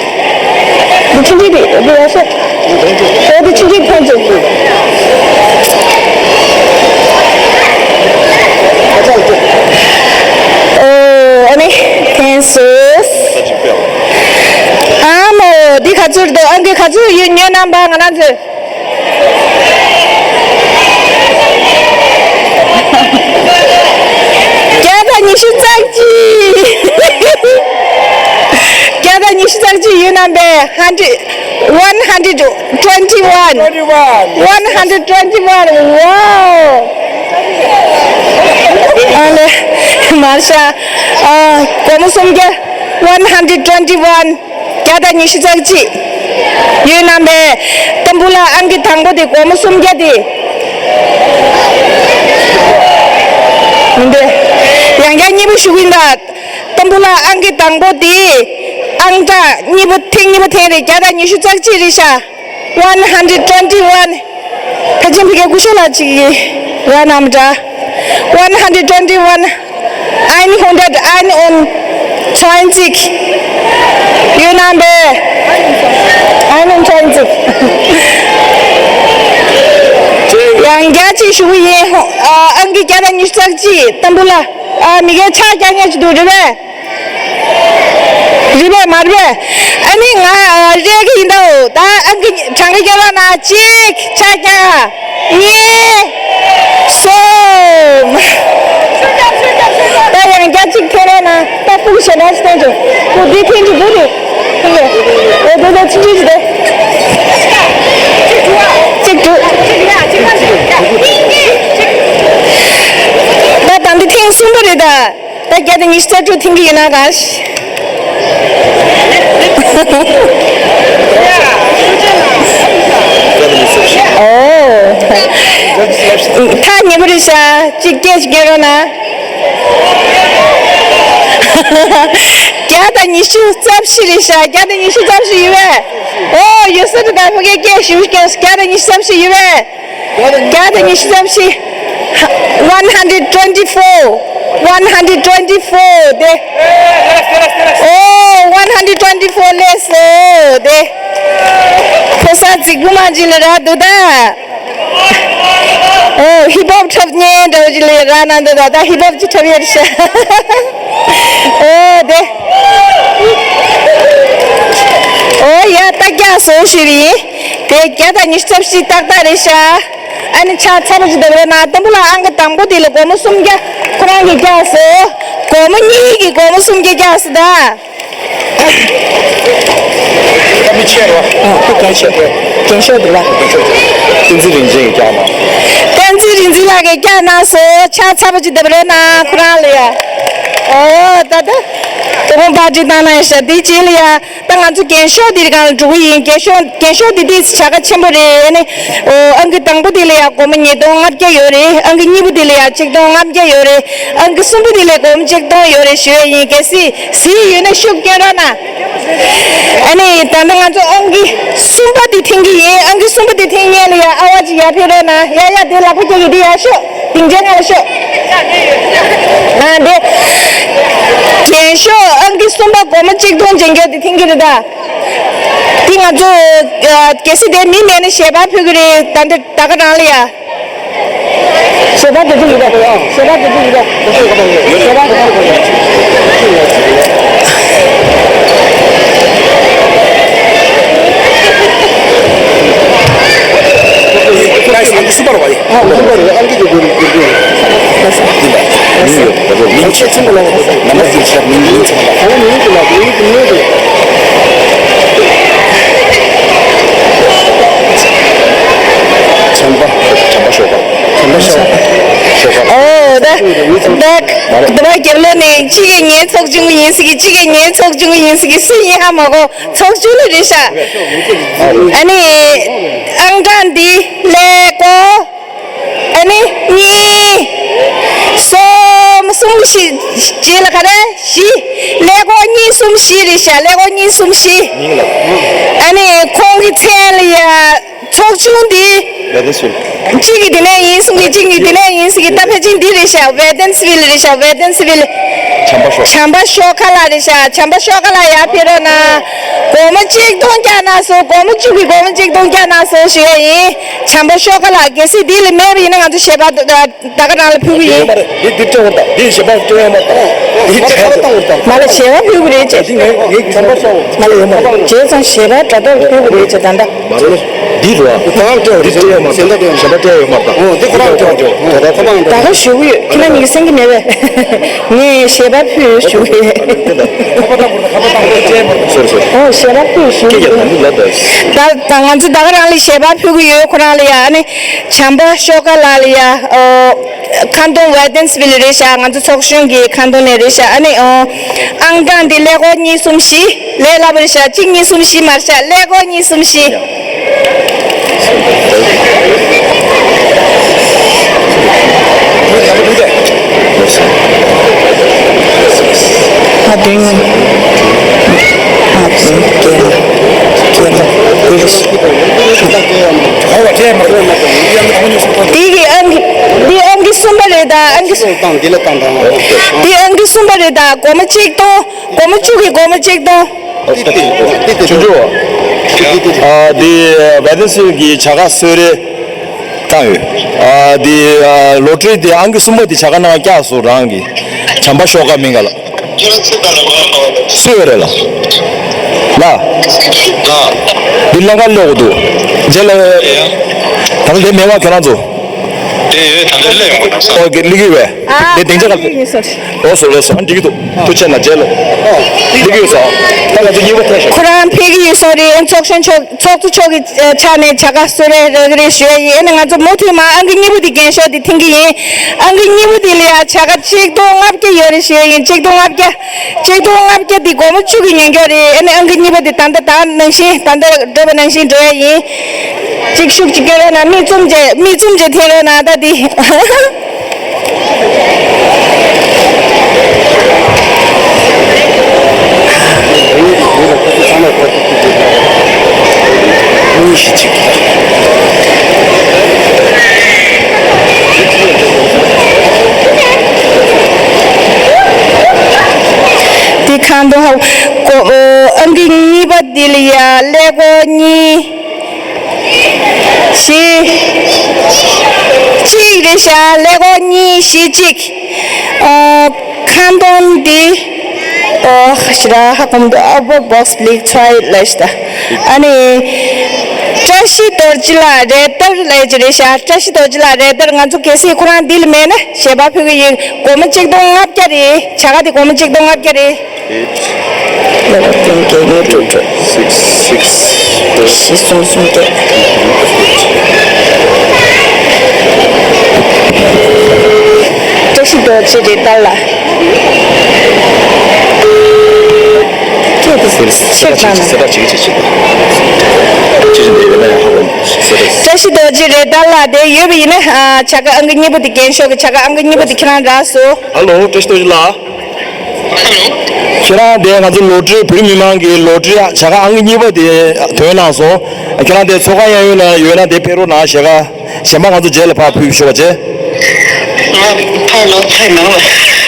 འདི་ཆུང་ཆུང་དེ་འདི་ཡར་ཤོག་འོ་འདི་ཆུང་ཆུང་འཐེན་ཅིག་ཨོ་ཨ་ནི་འཐེན་སོང་། ཨ་མོ་འདི་ག་ཚོད་འདུག་ཨང་ཀི་ག་ཚོད་ཡོད་ཉོན་རྣམ་པ་ང་རང་ཚོས། བརྒྱ་དང་ཉི་ཤུ་རྩ་གཅིག་བརྒྱ་དང་ཉི་ཤུ་རྩ་གཅིག་ཡུལ་རྣམ་པས། Hundred, one hundred twenty-one. Twenty-one. One hundred twenty-one. Wow. ཨ་ལེ། མར་ཤ། ཨ། སྒོར་མོ་སུམ་བརྒྱ། One hundred twenty one. བརྒྱ་དང་ཉི་ཤུ་རྩ་གཅིག་ཡོད་རྣམ་པས། ཏམ་བུ་ལ་ཨང་ཀི་དང་པོ་དེ་སྒོར་མོ་སུམ་བརྒྱ་དེ། མི་འདུག་ཡང་བསྐྱར་གཉིས་པ་ཞུ་གི་ཡིན་ད། ཏམ་བུ་ལ་ཨང་ཀི་དང་པོ་དེ། ཨང་གྲངས་གཉིས་པོ་ཐེངས་གཉིས་པོ་ཐེངས་རེ་བརྒྱ་དང་ཉི་ཤུ་རྩ་གཅིག་རེད་ཤག One hundred twenty one. ཕལ་ཆེར་ཕ་གིའི་སྐུ་ཞབས་ལགས་ཅིག་གིས་ར་ནམ་འདྲ། One hundred twenty one. Einhundert einundzwanzig. ཡོད་རྣམ་པས། Einundzwanzig. ཡང་བསྐྱར་ཅིག་ཞུ་གི་ཡིན། ཨ་ཨང་ཀི་བརྒྱ་དང་ཉི་ཤུ་རྩ་གཅིག་ཏམ་བུ་ལ། ཨ་མི་གའི་ཕྱག་རྒྱག་མཁན་ཅིག་འདུག་རེད་པས། རེད་པས་མ་རེད་པས། ཨ་ནི་ང་རེད་གི་ཡིན་ད། ད་ཨང་ཀི་གྲངས་ཀ་བརྒྱབ་རོགས་གནང་། གཅིག་ཕྱག་རྒྱག་གཉིས། གསུམ། ད་ཡང་བསྐྱར་གཅིག་འཐེན་རོགས་གནང་། ད་ཕུགས་ཞེ་དྲག་ཞིག་བསྟན་བྱུང་། ཁོ་འདི་འཐེན་གྱི་འདུག་རེད། འཐེན་གྱི་འོ་དེ་ད་ཆུང་ཆུང་ཞིག་དེ། གཅིག་དྲུག་ད་ད་འདི་ཐེངས་གསུམ་པ་རེད་ད། ད་བརྒྱ་དང་ཉི་ཤུ་རྩ་དྲུག་འཐེན་གྱི་ཡོད་ན་ག་ཨོ། ཐག་ཉེ་པོ་རེད་ཤག་གཅིག་སྐད་ཅིག་རྒྱག་རོགས་གནང་། བརྒྱ་དང་ཉི་ཤུ་རྩ་བཞི་རེད་ཤག་བརྒྱ་དང་ཉི་ཤུ་རྩ་བཞི་ཡོད་པས། ཨོ་ཡོད་ས་རེད་ད། ཕ་གིའི་སྐད་ཞུ་སྐད་བརྒྱ་དང་ཉི་ཤུ་རྩ་བཞི་ཡོད་པས། བརྒྱ་དང་ཉི་ཤུ་རྩ་བཞི། One hundred twenty four. One hundred twenty four དེ། ཨོ། One hundred twenty four ལས་སོ་དེ། ཕོ་གསར་རྫིག་པོ་མ་ཅིག་ལ་རག་འདུག་ད། ཨོ་ཧིབ་ཧོབ་འཁྲབ་མཁན་འདྲ་བོ་ཅིག་ལ་རག་གནང་འདུག་ད། ད་ཧིབ་ཧོབ་ཅིག་འཁྲབ་ཡོད་ཤག་ཨོ་དེ། ཨོ་ཡ་ད་རྒྱག་སོང་ཞུས་པ་ཡིན། དེ་བརྒྱ་དང་ཉི་ཤུ་རྩ་བཞི་ཏག་ཏག་རེད་ཤག་ཨ་ནི་ཕྱག་འཚལ་བ་ཞིག་འདེབས་རོགས་གནང་། ཏམ་བུ་ལ་ཨང་ཀི་དང་པོ་དེ་ལ་སྒོར་མོ་སུམ་བརྒྱ་ཁོ་རང་གིས་བཀྱགས་སོང་། སྒོར་མོ་གཉིས་ཀྱིས་སྒོར་མོ་སུམ་བརྒྱ་བཀྱགས་སོང་ད། ཨ་མི་ཆེ་རོ། ཨ་ཁོ་རྒྱན་ཤོག་རྒྱན་ཤོག་འདུག་ལ། བསྟན་འཛིན་རིག་འཛིན་གྱིས་བཀྱགས་གནང་། བསྟན་འཛིན་རིག་འཛིན་ལགས་ཀྱིས་བཀྱགས་གནང་སོང་། ཕྱག་འཚལ་བ་ཞིག་འདེབས་རོགས་གནང་ཁོ་རང་ལ་ཡ། ཨོ་ད་ད། དོ་དགོང་པར་ཅིག་བཏང་གནང་ཤག་དེའི་རྗེས་ལ་ཡ། ད་ང་ཚོ་རྒྱན་ཤོག་འདིའི་སྒང་ལ་འགྲོ་གི་ཡིན། རྒྱན་ཤོག་རྒྱན་ཤོག་འདི་ཏོག་ཙམ་བྱ་དགའ་ཆེན་པོ་རེད། ཨ་ནི། ཨོ། ཨང་ཀི་དང་པོ་འདི་ལ་ཡ་སྒོར་མོ་ཉིས་སྟོང་ལྔ་བརྒྱ་ཡོད་རེད། ཨང་ཀི་གཉིས་པ་འདི་ལ་ཡ་ཆིག་སྟོང་ལྔ་བརྒྱ་ཡོད་རེད། ཨང་ཀི་གསུམ་པ་འདི་ལ་སྒོར་མོ་ཆིག་སྟོང་ཡོད་རེད་ཞུ་ཡ་ཡིན། གལ་སྲིད་གཟིགས་ཡོད་ན་ཤུགས་སྐྱོན་རོགས་གནང་། ཨ་ནི་ད་ལྟ་ང་ཚོ་ཨང་ཀི་གསུམ་པ་འདི་འཐེན་གྱི་ཡིན། ཨང་ཀི་གསུམ་པ་འདི་འཐེན་མཁན་ལ་ཡ་ཨ་བ་ཅིག་ཡར་ཕེབས་རོགས་གནང་། ཡ་ཡ་འདི་ལག་པ་རྒྱག་གི་འདི་ཡར་ཤོག་སྡིངས་ཆའི་སྒང་ལ་ཤོག་ཨ་འདི། རྒྱན་ཤོག་ཨང་ཀི་གསུམ་པ་སྒོར་མོ་གཅིག་སྟོང་འཇལ་རྒྱུ་དེ་འཐེན་གྱི་རེད་ད། དེ་ང་ཚོ་ཨ་གལ་སྲིད་དེ་མི་མེད་ན་ཞལ་པར་ཕུལ་གྱི་རེད། ད་འདི་ད་ག་རང་ལ་ཡ། ཞལ་པར་དེ་ཚོ་ཡིན་ད། ཞལ་པར་དེ་ཚོ་ཡིན་ད། ཞལ་པར་དེ་ཚོ་ཡིན་ད། ཨ་ཁུ་སུ་པར་བ་ཡིན། ཨ་ཁུ་སུ་པར་བ་ཨང་ཀི་དེ་ཚོ་ཡིན་ད། མིང་ཡོད། ད་ཚོ་མིང་ཆེ་ཆེན་པོ་ལ་ནམ་བར་དུ་ཆགས་མིང་མིང་ཆེན་པོ་ལ། ཨ་ནི་མིང་དེ་ལ་དེ་ཡིག་དེ་མིང་དེ། བྱམས་པ། བྱམས་པ་ཤོག་ཁ། བྱམས་པ་ཤོག་ཁ། ཤོག་ཁ། ཨོ་ད་ད་ད་བ་རྒྱབ་ལོགས་ནས་གཅིག་གིས་ངའི་ཚོགས་ཆུང་ཡིན་ཟེར་གི། གཅིག་གིས་ངའི་ཚོགས་ཆུང་ཡིན་ཟེར་གི། སུ་ཡིན་ཧ་མ་གོ། ཚོགས་ཆུང་ལ་རེད་ཤག་ཨ་ནི་ཨང་གྲངས་འདི་ཀླད་ཀོར། ཨ་ནི་གཉིས། གསུམ། གསུམ་བཞི། རྗེས་ལ་ག་རེ་བཞི། ཀླད་ཀོར་གཉིས་གསུམ་བཞི་རེད་ཤག་ཀླད་ཀོར་གཉིས་གསུམ་བཞི། ཨ་ནི་ཁོང་གི་མཚན་ལ་ཡ་ཚོགས་ཆུང་འདི། གཅིག་གིས་འདི་ནས་ཡིན་གསུང་གི། གཅིག་གིས་འདི་ནས་ཡིན་གསུང་གི། ད་ཕལ་ཆེར་འདི་རེད་ཤག་ཝེ་ཏན་སི་བིལ་རེད་ཤག་ཝེ་ཏན་སི་བིལ། བྱམས་པ་ཤོག་བྱམས་པ་ཤོག་ཁ་ལགས་རེད་ཤག་བྱམས་པ་ཤོག་ཁ་ལགས་ཡར་ཕེབས་རོགས་གནང་། སྒོར་མོ་གཅིག་སྟོང་བཀྱགས་གནང་སོང་། སྒོར་མོ་གཅིག་གིས་སྒོར་མོ་གཅིག་སྟོང་བཀྱགས་གནང་སོང་ཞུ་ཡ་ཡིན། བྱམས་པ་ཤོག་ཁ་ལགས། གལ་སྲིད་འདི་ལས་མེད་པ་ཡིན་ན་ང་ཚོ་ཞལ་པར་ད་ག་རང་ལ་ཕུལ་གི་ཡིན། འདི་འདི་སྤྲད་འོང་ད། འདི་ཞལ་པར་སྤྲད་ཡ་མ་ད། འདི་ཁ་བཏང་འོང་ད། མ་ལ་ཞལ་པར་ཕུལ་གི་རེད་ཅེས། འདི་ངས་ངས་བྱམས་པ་ཤོག་མ་ལ་ཡོད་མ་རེད། བྱས་ཙང་ཞལ་པར་དྲ་ཐོག་ཕུལ་གི་རེད་ཅེས་ད་ལྟ། མ་རེད། འདི་རེད་བ། ཁོ་རང་སྤྲད་པ་རེད། འདི་སྤྲད་ཡ་མ་ད། གཞན་པ་སྤྲད་ཡ་ཡོད་མ་ད། འོ་འདི་ཁོ་རང་སྤྲད་པ་རེད། ད་ལྟ་ཁོ་རང་ད་ག་ཞུ་གི་ཡོད། ཁྱེད་རང་གཉིས་ཀྱིས་གསན་གི་མེད་པས། ངས་ཞལ་པར་ཕུལ་ཞུ་གི་ཡོད། ཁ་པར་བཏང་དགོས་ད། ཁ་པར་བཏང་དགོས་ད། སོ་རི་སོ་རི། ཨོ་ཞལ་པར་ཕུལ་ཞུ་གི་ཡོད། ད་ད་ང་ཚོ་ད་ག་རང་ལ་ཞལ་པར་ཕུལ་གི་ཡོད། ཁོ་རང་ལ་ཡ་ཨ་ནི་བྱམས་པ་ཤོག་ཁ་ལགས་ལ་ཡ། ཨོ། ཁ་འདོན་ཝེ་ཏན་སི་ཝིལ་རེད་ཤག་ང་ཚོ་ཚོགས་གཞོན་གྱི་ཁ་འདོན་ནས་རེད་ཤག་ཨ་ནི་ཨང་གྲངས་འདི་ཀླད་ཀོར་གཉིས་གསུམ་བཞི། ལས་སླ་པོ་རེད་ཤག་གཅིག་གཉིས་གསུམ་བཞི་མ་རེད་ཤག་ཀླད་ཀོར་གཉིས་གསུམ་བཞི། ཁ་འདོན། ཁ་འདོན་སྐད་ལ་སྐད་ལ་བིར། དེ་གི་ཨང་གི་འདི་ཨང་གི་གསུམ་པ་རེད་ད། ཨང་གི་འདི་ཨང་གི་གསུམ་པ་རེད་ད། སྒོར་མོ་གཅིག་སྟོང་། སྒོར་མོ་བཅུ་གི་སྒོར་མོ་གཅིག་སྟོང་། ཆུང་ཆུང་། ཨ་འདི་ཝེ་ཏན་སི་ཝིལ་གྱི་བྱ་དགའ་གསོལ་རས་བཏང་ཡོད། ཨ་འདི་ལོ་ཊ་རི་དེ་ཨང་ཀི་གསུམ་པ་དེ་བྱ་དགའ་ནང་བཀྱགས་སོང་རང་གི། བྱམས་པ་ཤོག་ཁ་མིང་ག་ལ། སུ་ཡོད་རེད་ལ། ལ། འདི་ལེན་ག་སླེབས་དགོས་འདུག་རྗེས་ལ། ད་ལྟ་དེ་མེད་པ་ཁྱོད་རང་ཚོ། དེ་ཡོད་ད་ལྟ་སླེབས་ཡོང་གི་འདུག་ཨོ་ཀེ་ལི་གི་བས། ཨ་དེ་སྡིངས་ཆ་ག་ལ། ལོ་སོ་ལོ་སོ་ཨ་འགྲིག་གི་འདུག་ཐུགས་ཆེ་ན་རྗེས་ལ། ལི་གི་ཡོད་ས། ད་ང་ཚོ་གཉིས་པ་ཐད་ཤོག་ཁོ་རང་ཕེབས་ཀྱི་ཡོད་ས་རེད། ཚོགས་གཞོན་མཆོག་ཚོགས་གཙོ་མཆོག་གི་ཆ་ནས་བྱ་དགའ་གསོལ་རས་རག་གི་རེད་ཞུ་ཡ་ཡིན། ཨ་ནི་ང་ཚོ་མུ་མཐུད་མ་ཨང་ཀི་གཉིས་པོ་དེ་རྒྱན་ཤོག་དེ་འཐེན་གི་ཡིན། ཨང་ཀི་གཉིས་པོ་དེ་ལ་ཡ་བྱ་དགའ་ཆིག་སྟོང་ལྔ་བརྒྱ་ཡོད་རེད་ཞུ་ཡ་ཡིན། ཆིག་སྟོང་ལྔ་བརྒྱ། ཆིག་སྟོང་ལྔ་བརྒྱ་དེ་སྒོར་མོ་བཅུ་གི་ཉོས་མཁན་རེད། ཨ་ནི་ཨང་ཀི་གཉིས་པོ་དེ་ད་ལྟ་ད་ནང་བཞིན་ད་ལྟ་འགྲོ་བ་ནང་བཞིན་འགྲོ་ཡ་ཡིན། ཅིག་ཤུགས་ཅིག་སྐྱོན་རོགས་གནང་། མིག་བཙུམ་བྱས་མིག་བཙུམ་བྱས་འཐེན་རོགས་གནང་ད་དེ། དེ་ཁ་འདོན་ཧ་གོ། ཨང་ཀི་གཉིས་པ་འདི་ལ་ཡ་ཀླད་ཀོར་གཉིས། བཞི། གཅིག་རེད་ཤག་ཀླད་ཀོར་གཉིས་བཞི་གཅིག་ཨ། ཁ་འདོན་འདི། ཨོ་ཞི་ར་ཧ་གོ་མི་འདུག་ཨ་བོ་བོགས་ལིག་ཚོའི་ལས་ཤི་ད། ཨ་ནི། བཀྲ་ཤིས་རྡོ་རྗེ་ལགས་རེད་ད་ལས་ཀྱི་རེད་ཤག་བཀྲ་ཤིས་རྡོ་རྗེ་ལགས་རེད་ད། ང་ཚོ་གལ་སྲིད་ཁོ་རང་འདི་ལ་མེད་ན་ཞལ་པར་ཕུལ་གི་ཡིན། སྒོར་མོ་གཅིག་སྟོང་ལྔ་བརྒྱ་རེད། བྱ་དགའ་དེ་སྒོར་མོ་གཅིག་སྟོང་ལྔ་བརྒྱ་རེད། ལ་ལ་ཀུན་གྱི་ཉེར་དྲུག་དྲུག Six, six, བཞི་གསུམ་གསུམ་བརྒྱད། བཀྲ་ཤིས་རྡོ་རྗེ་རེད་ད་ལ། སྐད་དེ་ཤེར་བཏང་ན། བཀྲ་ཤིས་རྡོ་རྗེ་རེད་ད་ལ་དེ་ཡོད་པ་ཡིན་ན། བྱ་དགའ་ཨང་ཀི་གཉིས་པོ་དེ་རྒྱན་ཤོག་གི་བྱ་དགའ་ཨང་ཀི་གཉིས་པོ་དེ་ཁྱེད་རང་རག་སོང་། ཧ་ལོ། བཀྲ་ཤིས་རྡོ་རྗེ་ལགས། ཁྱེད་རང་དེ་ང་ཚོ་ལོ་ཊ་རི་བོད་རིགས་མི་མང་གི་ལོ་ཊ་རི་བྱ་དགའ་ཨང་ཀི་གཉིས་པ་དེ་ཐོན་གནང་སོང་། ཁྱེད་རང་དེ་ཚོགས་ཁང་གཡས་གཡོན་ན་ཡོད་ན་དེ་ཕེབས་རོགས་གནང་། ཞལ་ཁ་གཞན་པ་ང་ཚོ་རྗེས་ལ་ཕར་ཕུལ་ཞུ་བ་བྱས། ཕར་ལོག་ཚར་ནང་ལ་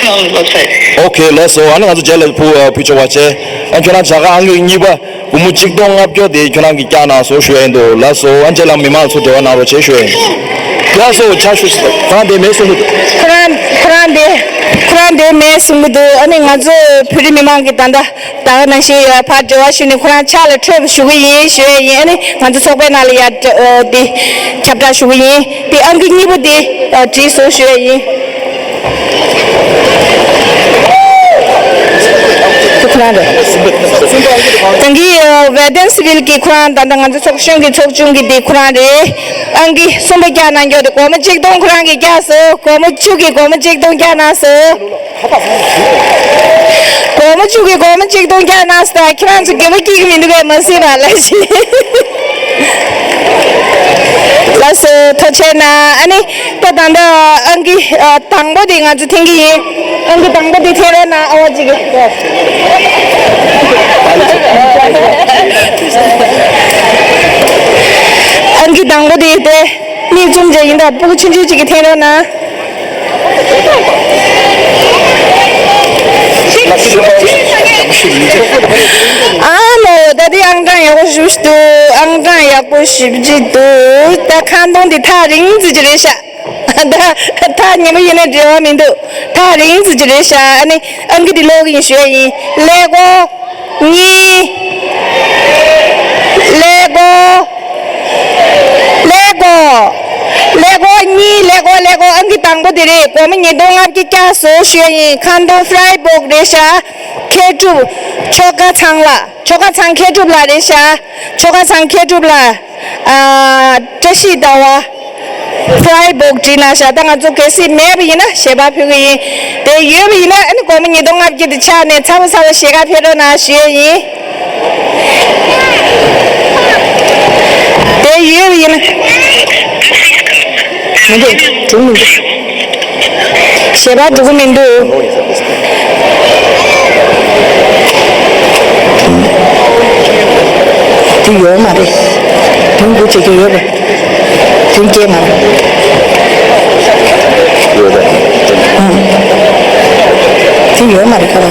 ནང་ལ་ལོག་ཚར། ཨོ་ཁེ་ལགས་སོ། ཨ་ནི་ང་ཚོ་རྗེས་ལ་ཕུལ་ཕུལ་ཆོག་པ་བྱས། ཨ་ཁྱེད་རང་བྱ་དགའ་ཨང་ཀི་གཉིས་པ། སྒོར་མོ་གཅིག་སྟོང་ལྔ་བརྒྱ་དེ་ཁྱོད་རང་གིས་བཀྱག་གནང་སོང་ཞུ་ཡ་ཡིན་འདུག་ལགས་སོ། ཨ་རྗེས་ལ་མི་མང་ཚོ་འབྲེལ་བ་གནང་རོགས་བྱེད་ཞུ་ཡ་ཡིན། ལགས་སོ། ཕྱག་ཞུ། ཁོ་རང་དེ་མེད་གསུང་གི་འདུག་ཁོ་རང་ཁོ་རང་དེ་ཁོ་རང་དེ་མེད་གསུང་གི་འདུག་ཨ་ནི་ང་ཚོ་བོད་རིགས་མི་མང་གིས་ད་ལྟ་ད་ག་ནང་བཞིན་ཡོད་ཕར་འབྲེལ་བ་ཞུས་ནས་ཁོ་རང་ཕྱག་ལ་འཕྲོད་པ་ཞུ་གི་ཡིན་ཞུ་ཡ་ཡིན། ཨ་ནི་ང་ཚོ་ཚོགས་པའི་ནང་ལ་ཡར་འབྲེལ་དེ་ཁྱབ་བསྒྲགས་ཞུ་གི་ཡིན། དེ་ཨང་ཀི་གཉིས་པོ་དེ་བྲིས་སོང་ཞུ་ཡ་ཡིན། ཁོ་རང་རེད། ད་གིན་ཝེ་ཏན་སི་ཝིལ་གྱི་ཁོ་རང་ད་ལྟ་ང་ཚོ་ཚོགས་གཞོན་གྱི་ཚོགས་ཆུང་གི་དེ་ཁོ་རང་རེད། ཨང་ཀི་གསུམ་པ་བཀྱག་གནང་རྒྱུ་དེ་སྒོར་མོ་གཅིག་སྟོང་ཁོ་རང་གིས་བཀྱག་སོང་། སྒོར་མོ་བཅུ་གི་སྒོར་མོ་གཅིག་སྟོང་བཀྱག་གནང་སོང་། སྒོར་མོ་བཅུ་གི་སྒོར་མོ་གཅིག་སྟོང་བཀྱག་གནང་སོང་། ད་ཁྱེད་རང་ཚོ་དགེ་བ་སྐྱིད་གི་མི་འདུག་གས་མ་གཟིགས་པ་ལ་ཞིག་ལགས་སོ། ཐུགས་རྗེ་གནང་། ཨ་ནི། ད་ད་ལྟ་ཨང་ཀི་ཨ་དང་པོ་དེ་ང་ཚོ་འཐེན་གྱི་ཡིན། ཨང་ཀི་དང་པོ་དེ་འཐེན་རོགས་གནང་། ཨ་བ་གཅིག་གིས། ཨང་ཀི་དང་པོ་དེ་དེ་མིག་བཙུམ་བྱས་ཡིན་ད། སྤུ་གུ་ཆུང་ཆུང་གཅིག་གིས་འཐེན་རོགས་གནང་། ཨ་མོ། ད་དེ་ཨང་གྲངས་ཡག་པོ་ཞེ་པོ་ཞིག་འདུག་ཨང་གྲངས་ཡག་པོ་ཞེ་པོ་ཅིག་འདུག་ད་ཁ་འདོན་དེ་ཐག་རིང་ཙམ་ཅིག་རེད་ཤག་ད་ཐག་ཉེ་པོ་ཡིན་ན་འབྲེལ་བ་མི་འདུག་ཐག་རིང་ཙམ་ཅིག་རེད་ཤག་ཨ་ནི་ཨང་ཀི་འདི་ཀློག་གི་ཡིན་ཞུ་ཡ་ཡིན། ཀླད་ཀོར་གཉིས། ཀླད་ཀོར། ཀླད་ཀོར། ཀླད་ཀོར་གཉིས། ཀླད་ཀོར། ཀླད་ཀོར། ཨང་ཀི་དང་པོ་དེ་རེད། སྒོར་མོ་ཉིས་སྟོང་ལྔ་བརྒྱ་བཀྱག་སོང་ཞུ་ཡ་ཡིན། ཁ་འདོན་ཕ་རའི་བོག་རེད་ཤག་མཁས་གྲུབ་ཆོ་ག་ཚང་ལགས། ཆོ་ག་ཚང་མཁས་གྲུབ་ལགས་རེད་ཤག་ཆོ་ག་ཚང་མཁས་གྲུབ་ལགས། ཨ། བཀྲ་ཤིས་ཟླ་བ། ཕ་ལའི་སྦོག་བྲིས་གནང་ཤག་ད་ང་ཚོ་གལ་སྲིད་མེད་པ་ཡིན་ན་ཞལ་པར་ཕུལ་གི་ཡིན། དེ་ཡོད་པ་ཡིན་ན་ཨ་ནི་སྒོར་མོ་ཉིས་སྟོང་ལྔ་བརྒྱ་དེ་ཆག་ནས་ཚ་པོ་ཚ་པོ་ཞལ་ཁ་ཕེབས་རོགས་གནང་ཞུ་ཡས་ཡིན། དེ་ཡོད་པ་ཡིན་ན། མི་འདུག་འགྲོ་མི་འདུག་ཞལ་པར་འགྲོ་གི་མི་འདུག་དེ་ཡོད་མ་རེད། དོན་དགུ་བྱེད་ཀྱི་ཡོད་རེད། དོན་སྐྱེལ་མ་རེད། ཡོད་རེད། ཨང་། དེ་ཡོད་མ་རེད་ཁ་པར།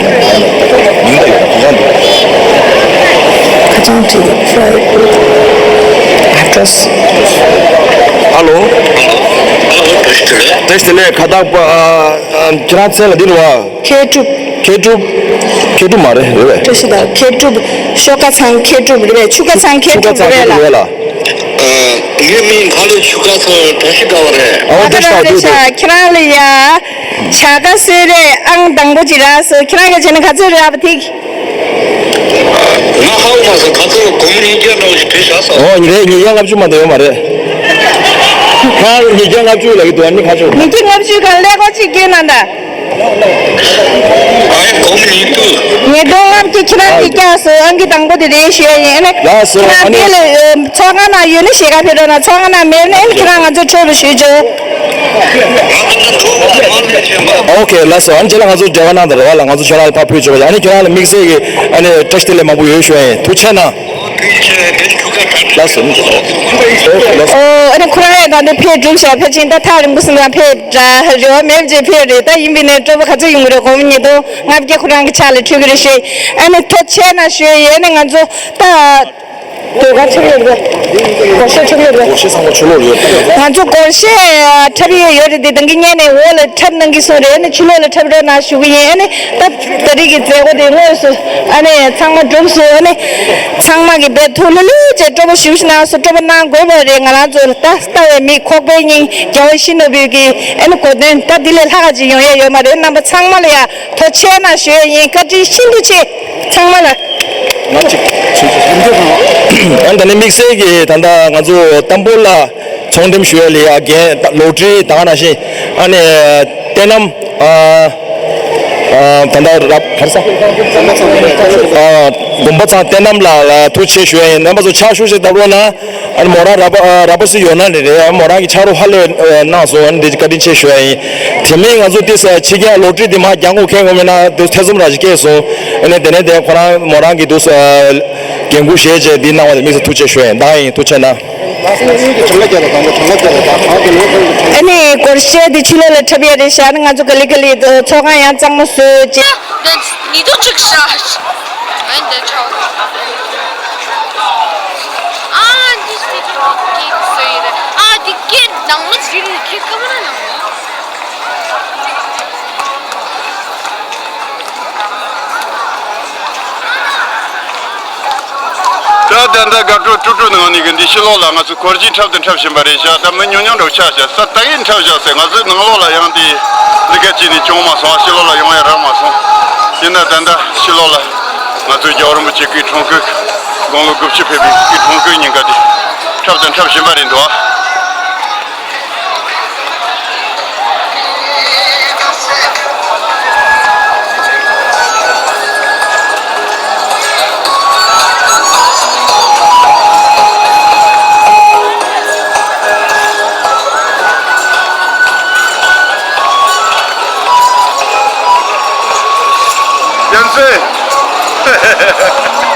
མིང་ད་ཡོད་ཁ་བྱང་འདུག་ཁ་བྱང་བྲིས་ཏེ་ཕ་ལའི་ཨ་ཌེ་རེ་སི། ཨ་ལོ། བཀྲ་ཤིས་བདེ་ལེགས། ཁ་བཏགས་པ། ཨ། ཨ། ཁྱེད་རང་མཚན་ལ་འདི་རེད་བ། མཁས་གྲུབ། མཁས་གྲུབ། མཁས་གྲུབ་མ་རེད། རེད་པས། བཀྲ་ཤིས་དང་མཁས་གྲུབ། ཤོག་ཁ་ཚང་མཁས་གྲུབ་རེད་པས། ཆུ་ཁ་ཚང་མཁས་ཆུ་ཁ་གྲུབ་ཚང་རེད་མཁས་གྲུབ་ལ། རེད་ལ། ཨ། ངའི་མིང་ཁ་ལོ་ཆུ་ཁ་ཚང་བཀྲ་ཤིས་དགའ་བ་རེད། ཨ། ཨ། བཀྲ་ཤིས་དགའ་བ་རེད་ཤག་ཁྱེད་རང་ལ་ཡ། བྱ་དགའ་གསོལ་རས་ཨང་དང་པོ་ཅིག་རག་སོང་། ཁྱེད་རང་གི་བྱས་ན་ག་ཚོད་རག་པ་ཐིག་ང་ཧ་གོ་མ་སོང་། ཁ་ཚོད་སྒོར་མོ་ཉིས་བརྒྱ་འདྲ་བོ་ཞིག་བྲིས་བཞག་སོང་། ཨོ། ཉིས་བརྒྱ་ཉིས་བརྒྱ་ལྔ་བཅུ་མ་གཏོགས་ཡོད་མ་རེད། ཁ་ཉིས་བརྒྱ་ལྔ་བཅུ་ལ་གི་འདུག་ཨ་ནི་ཁ་ཆུ། ཉིས་བརྒྱ་ལྔ་བཅུ་གང་ཀླད་ཀོར་གཅིག་སྐྱེལ་གནང་དང་། ཨ་ཡ་སྒོར་མོ་ཉིས་བརྒྱ། ཉིས་སྟོང་ལྔ་བརྒྱ་ཁྱེད་རང་གིས་བཀྱགས་སོང་། ཨང་ཀི་དང་པོ་དེ་རེད་ཞུ་ཡ་ཡིན། ཨ་ནི་ལགས་སོ། ཁྱེད་རང་ཨ་ནི་དེ་ལ་ཚོགས་ཁང་ནང་ཡོད་ན་ཞལ་ཁ་ཕེབས་རོགས་གནང་། ཚོགས་ཁང་ནང་མེད་ན་ཨ་ནི་ཁྱེད་རང་ང་ཚོའི་ཕྱོགས་ལ་ཞུ་ཆོག་ཨོ་ཁེ། ལགས་སོ། ཨ་ནི་རྗེས་ལ་ང་ཚོ་འབྲེལ་བ་གནང་དང་རེད་བ་ལ། ང་ཚོ་ཁྱེད་རང་ལ་ཕར་ཕུལ་ཆོག་པ་ཡིན། ཨ་ནི་ཁྱེད་རང་ལ་དམིགས་བསལ་གྱི་ཨ་ནི་བཀྲ་ཤིས་བདེ་ལེགས་མང་པོ་ཡོད་ཞུ་ཡ་ཡིན། ཐུགས་རྗེ་གནང་། ལགས་སོ། ཨོ། ཨ་ནི་ཁོ་རང་ཡང་ད་ལྟ་ཕེབས་གྲུབ་ཤག་ཕལ་ཆེར་ད་ཐག་རིང་པོ་ཟིན་ན་ཕེབས་འདྲ་རེ་བ་མེད་ཅེས་ཕེབས་རེད། ད་ཡིན་པས་ན་སྤྲོ་པོ་ག་ཚོད་ཡོང་གི་རེད། སྒོར་མོ་ཉིས་སྟོང་ལྔ་བརྒྱ་ཁོ་རང་གི་ཕྱག་ལ་འཕྲོད་ཀྱི་རེད་ཞེས། ཨ་ནི་ཐུགས་རྗེ་གནང་ཞུ་ཡས་ཡིན། ཨ་ནི་ང་ཚོ་ད་ཟློས་གར་འཁྲབ་ཡོད་རེད། སྒོར་གཞས་འཁྲབ་ཡོད་རེད། སྒོར་གཞས་ཚང་མ་ཕྱི་ལོགས་ལ་ཡོད་རེད། ང་ཚོ་སྒོར་གཞས་འཁྲབ་ཡས་ཡོད་རེད་དེ། ད་གིན་སྔོན་ནས་འོག་ལ་འཁྲབ་གནང་གི་སོང་རེད། ཨ་ནི་ཕྱི་ལོགས་ལ་འཁྲབ་རོགས་གནང་ཞུ་གི་ཡིན། ཨ་ནི་ད་ད་རེས་ཀྱི་མཛད་སྒོ་དེ་དངོས་སུ་ཨ་ནི་ཚང་མ་གྲུབ་སོང་། ཨ་ནི་ཚང་མ་གིས་དཔེ་ཐུགས་ལྷོད་ལྷོད་བྱས་སྤྲོ་པོ་ཞེ་པོ་ཞིག་གནང་སོང་། སྤྲོ་པོ་གནང་དགོས་པ་རེད། ང་རང་ཚོ་ད་ལྟ་བའི་མི་ཁོག་པའི་སྙིང་རྒྱལ་བ་ཡིད་བཞིན་ནོར་བུའི་གི་ཨ་ནི་གོ་སྟོན་ད་འདི་ལས་ལྷག་ག་ཅིག་ཡོང་ཡས་ཡོད་མ་རེད། རྣམ་པ་ཚང་མ་ལ་ཡ་ཐུགས་རྗེ་གནང་ཞུ་ཡས་ཡིན། བཀའ་དྲིན་ཤིན་ཏུ་ཆེ། ཚང་མ་ལ། ང་གཅིག་ཨ་ནི་ད་ནི་དམིགས་བསལ་གྱི་ད་ལྟ་ང་ཚོ་བསྟན་པོ་ལ་ཚོང་འགྲེམས་ཞུ་ཡ་ལ་ཡ་རྒན་ལོ་ཀྲི་ད་ག་ནང་བཞིན་ཨ་ནི་བསྟན་རྣམ་ཨ་ཨ་ད་ལྟ་རབ་གར་ས་ཨ་དགོན་པ་ཚང་བསྟན་རྣམ་ལ་ལ་ཐུགས་རྗེ་ཆེ་ཞུ་ཡ་ཡིན། རྣམ་པ་ཚོ་ཕྱག་ཤུགས་ཤིག་བཏབ་རོགས་གནང་། ཨ་ནི་མོ་རང་ར་པ་ཨ་ར་པ་སི་ཡོད་ན་རེད་རེད། ཨ་མོ་རང་གི་ཕྱག་རོགས་ཧ་ལས་ཨ་གནང་སོང་། ཨ་ནི་འདི་བཀའ་དྲིན་ཆེ་ཞུ་ཡ་ཡིན། དེ་མིན་ང་ཚོ་ཏིས་ཕྱི་རྒྱལ་ལོ་ཀྲི་འདི་མ་རྒྱག་དགོས་མཁན་ངོ་མེད་ན་དུ་ཐེ་ཚོམ་ར་ཞིག་སྐྱེས་སོང་། ཨ་ནི་དེ་ནས་དེ་ཁོ་རང་མོ་རང་གི་དུས་སུ་ཨ་འགན་ཁུར་བཞེས་བྱས་འདི་གནང་བ་དེ་དམིགས་བསལ་ཐུགས་རྗེ་ཆེ་ཞུ་ཡ་ཡིན། ད་ཡིན་ཐུགས་རྗེ་གནང་། ཨ་ནི་སྒོར་གཞས་འདི་ཕྱི་ལོགས་ལ་འཁྲབ་ཡ་རེད་ཤག་ཨ་ནི་ང་ཚོ་ག་ལེ་ག་ལེ་ཚོགས་ཁང་ཡང་གཙང་མ་བཟོས་བྱས། འདི་འདི་འདུག་ཅིག་ཤག་ཨ་འདི་ཁྲའོ། ཨ་འདི་འདི་འདི་འདི་སོ་ཡི་རེད། ཨ་འདི་སྐད་ནང་མི་ཟིག་རེད། ཁྱེད་ཀ་མ་ན་ནང་། ད་ད་ལྟ་དགའ་སྤྲོ་སྤྲོ་སྤྲོ་ནང་ནས་གི་འདི་ཕྱི་ལོགས་ལ་ང་ཚོ་སྒོར་གཞས་འཁྲབ་ཏུ་འཁྲབ་བཞིན་པ་རེད་ཤག་ད་མི་ཉུང་ཉུང་འདྲ་བོ་ཆགས་ཤག་ས་ད་ཡིན་འཁྲབ་བཞག་ཟེར། ང་ཚོའི་ནང་ལོགས་ལ་ཡང་དེ་འདི་ག་ཅིག་ནས་བྱུང་མ་སོང་། ཕྱི་ལོགས་ལ་ཡོང་ཡ་རག་མ་སོང་། ཡིན་ན་ད་ལྟ་ཕྱི་ལོགས་ལ་ང་ཚོའི་རྒྱལ་བ་རིན་པོ་ཆེ་སྐུའི་འཁྲུངས་སྐར་དགུང་ལོ་དགུ་བཅུ་ཕེབས་པའི་སྐུའི་འཁྲུངས་སྐར་ཉིན་ཀ་དེ་འཁྲབ་དང་འཁྲབ་བཞིན་པ་རེད་འདུག་ཨ། རྒྱལ་མཚན།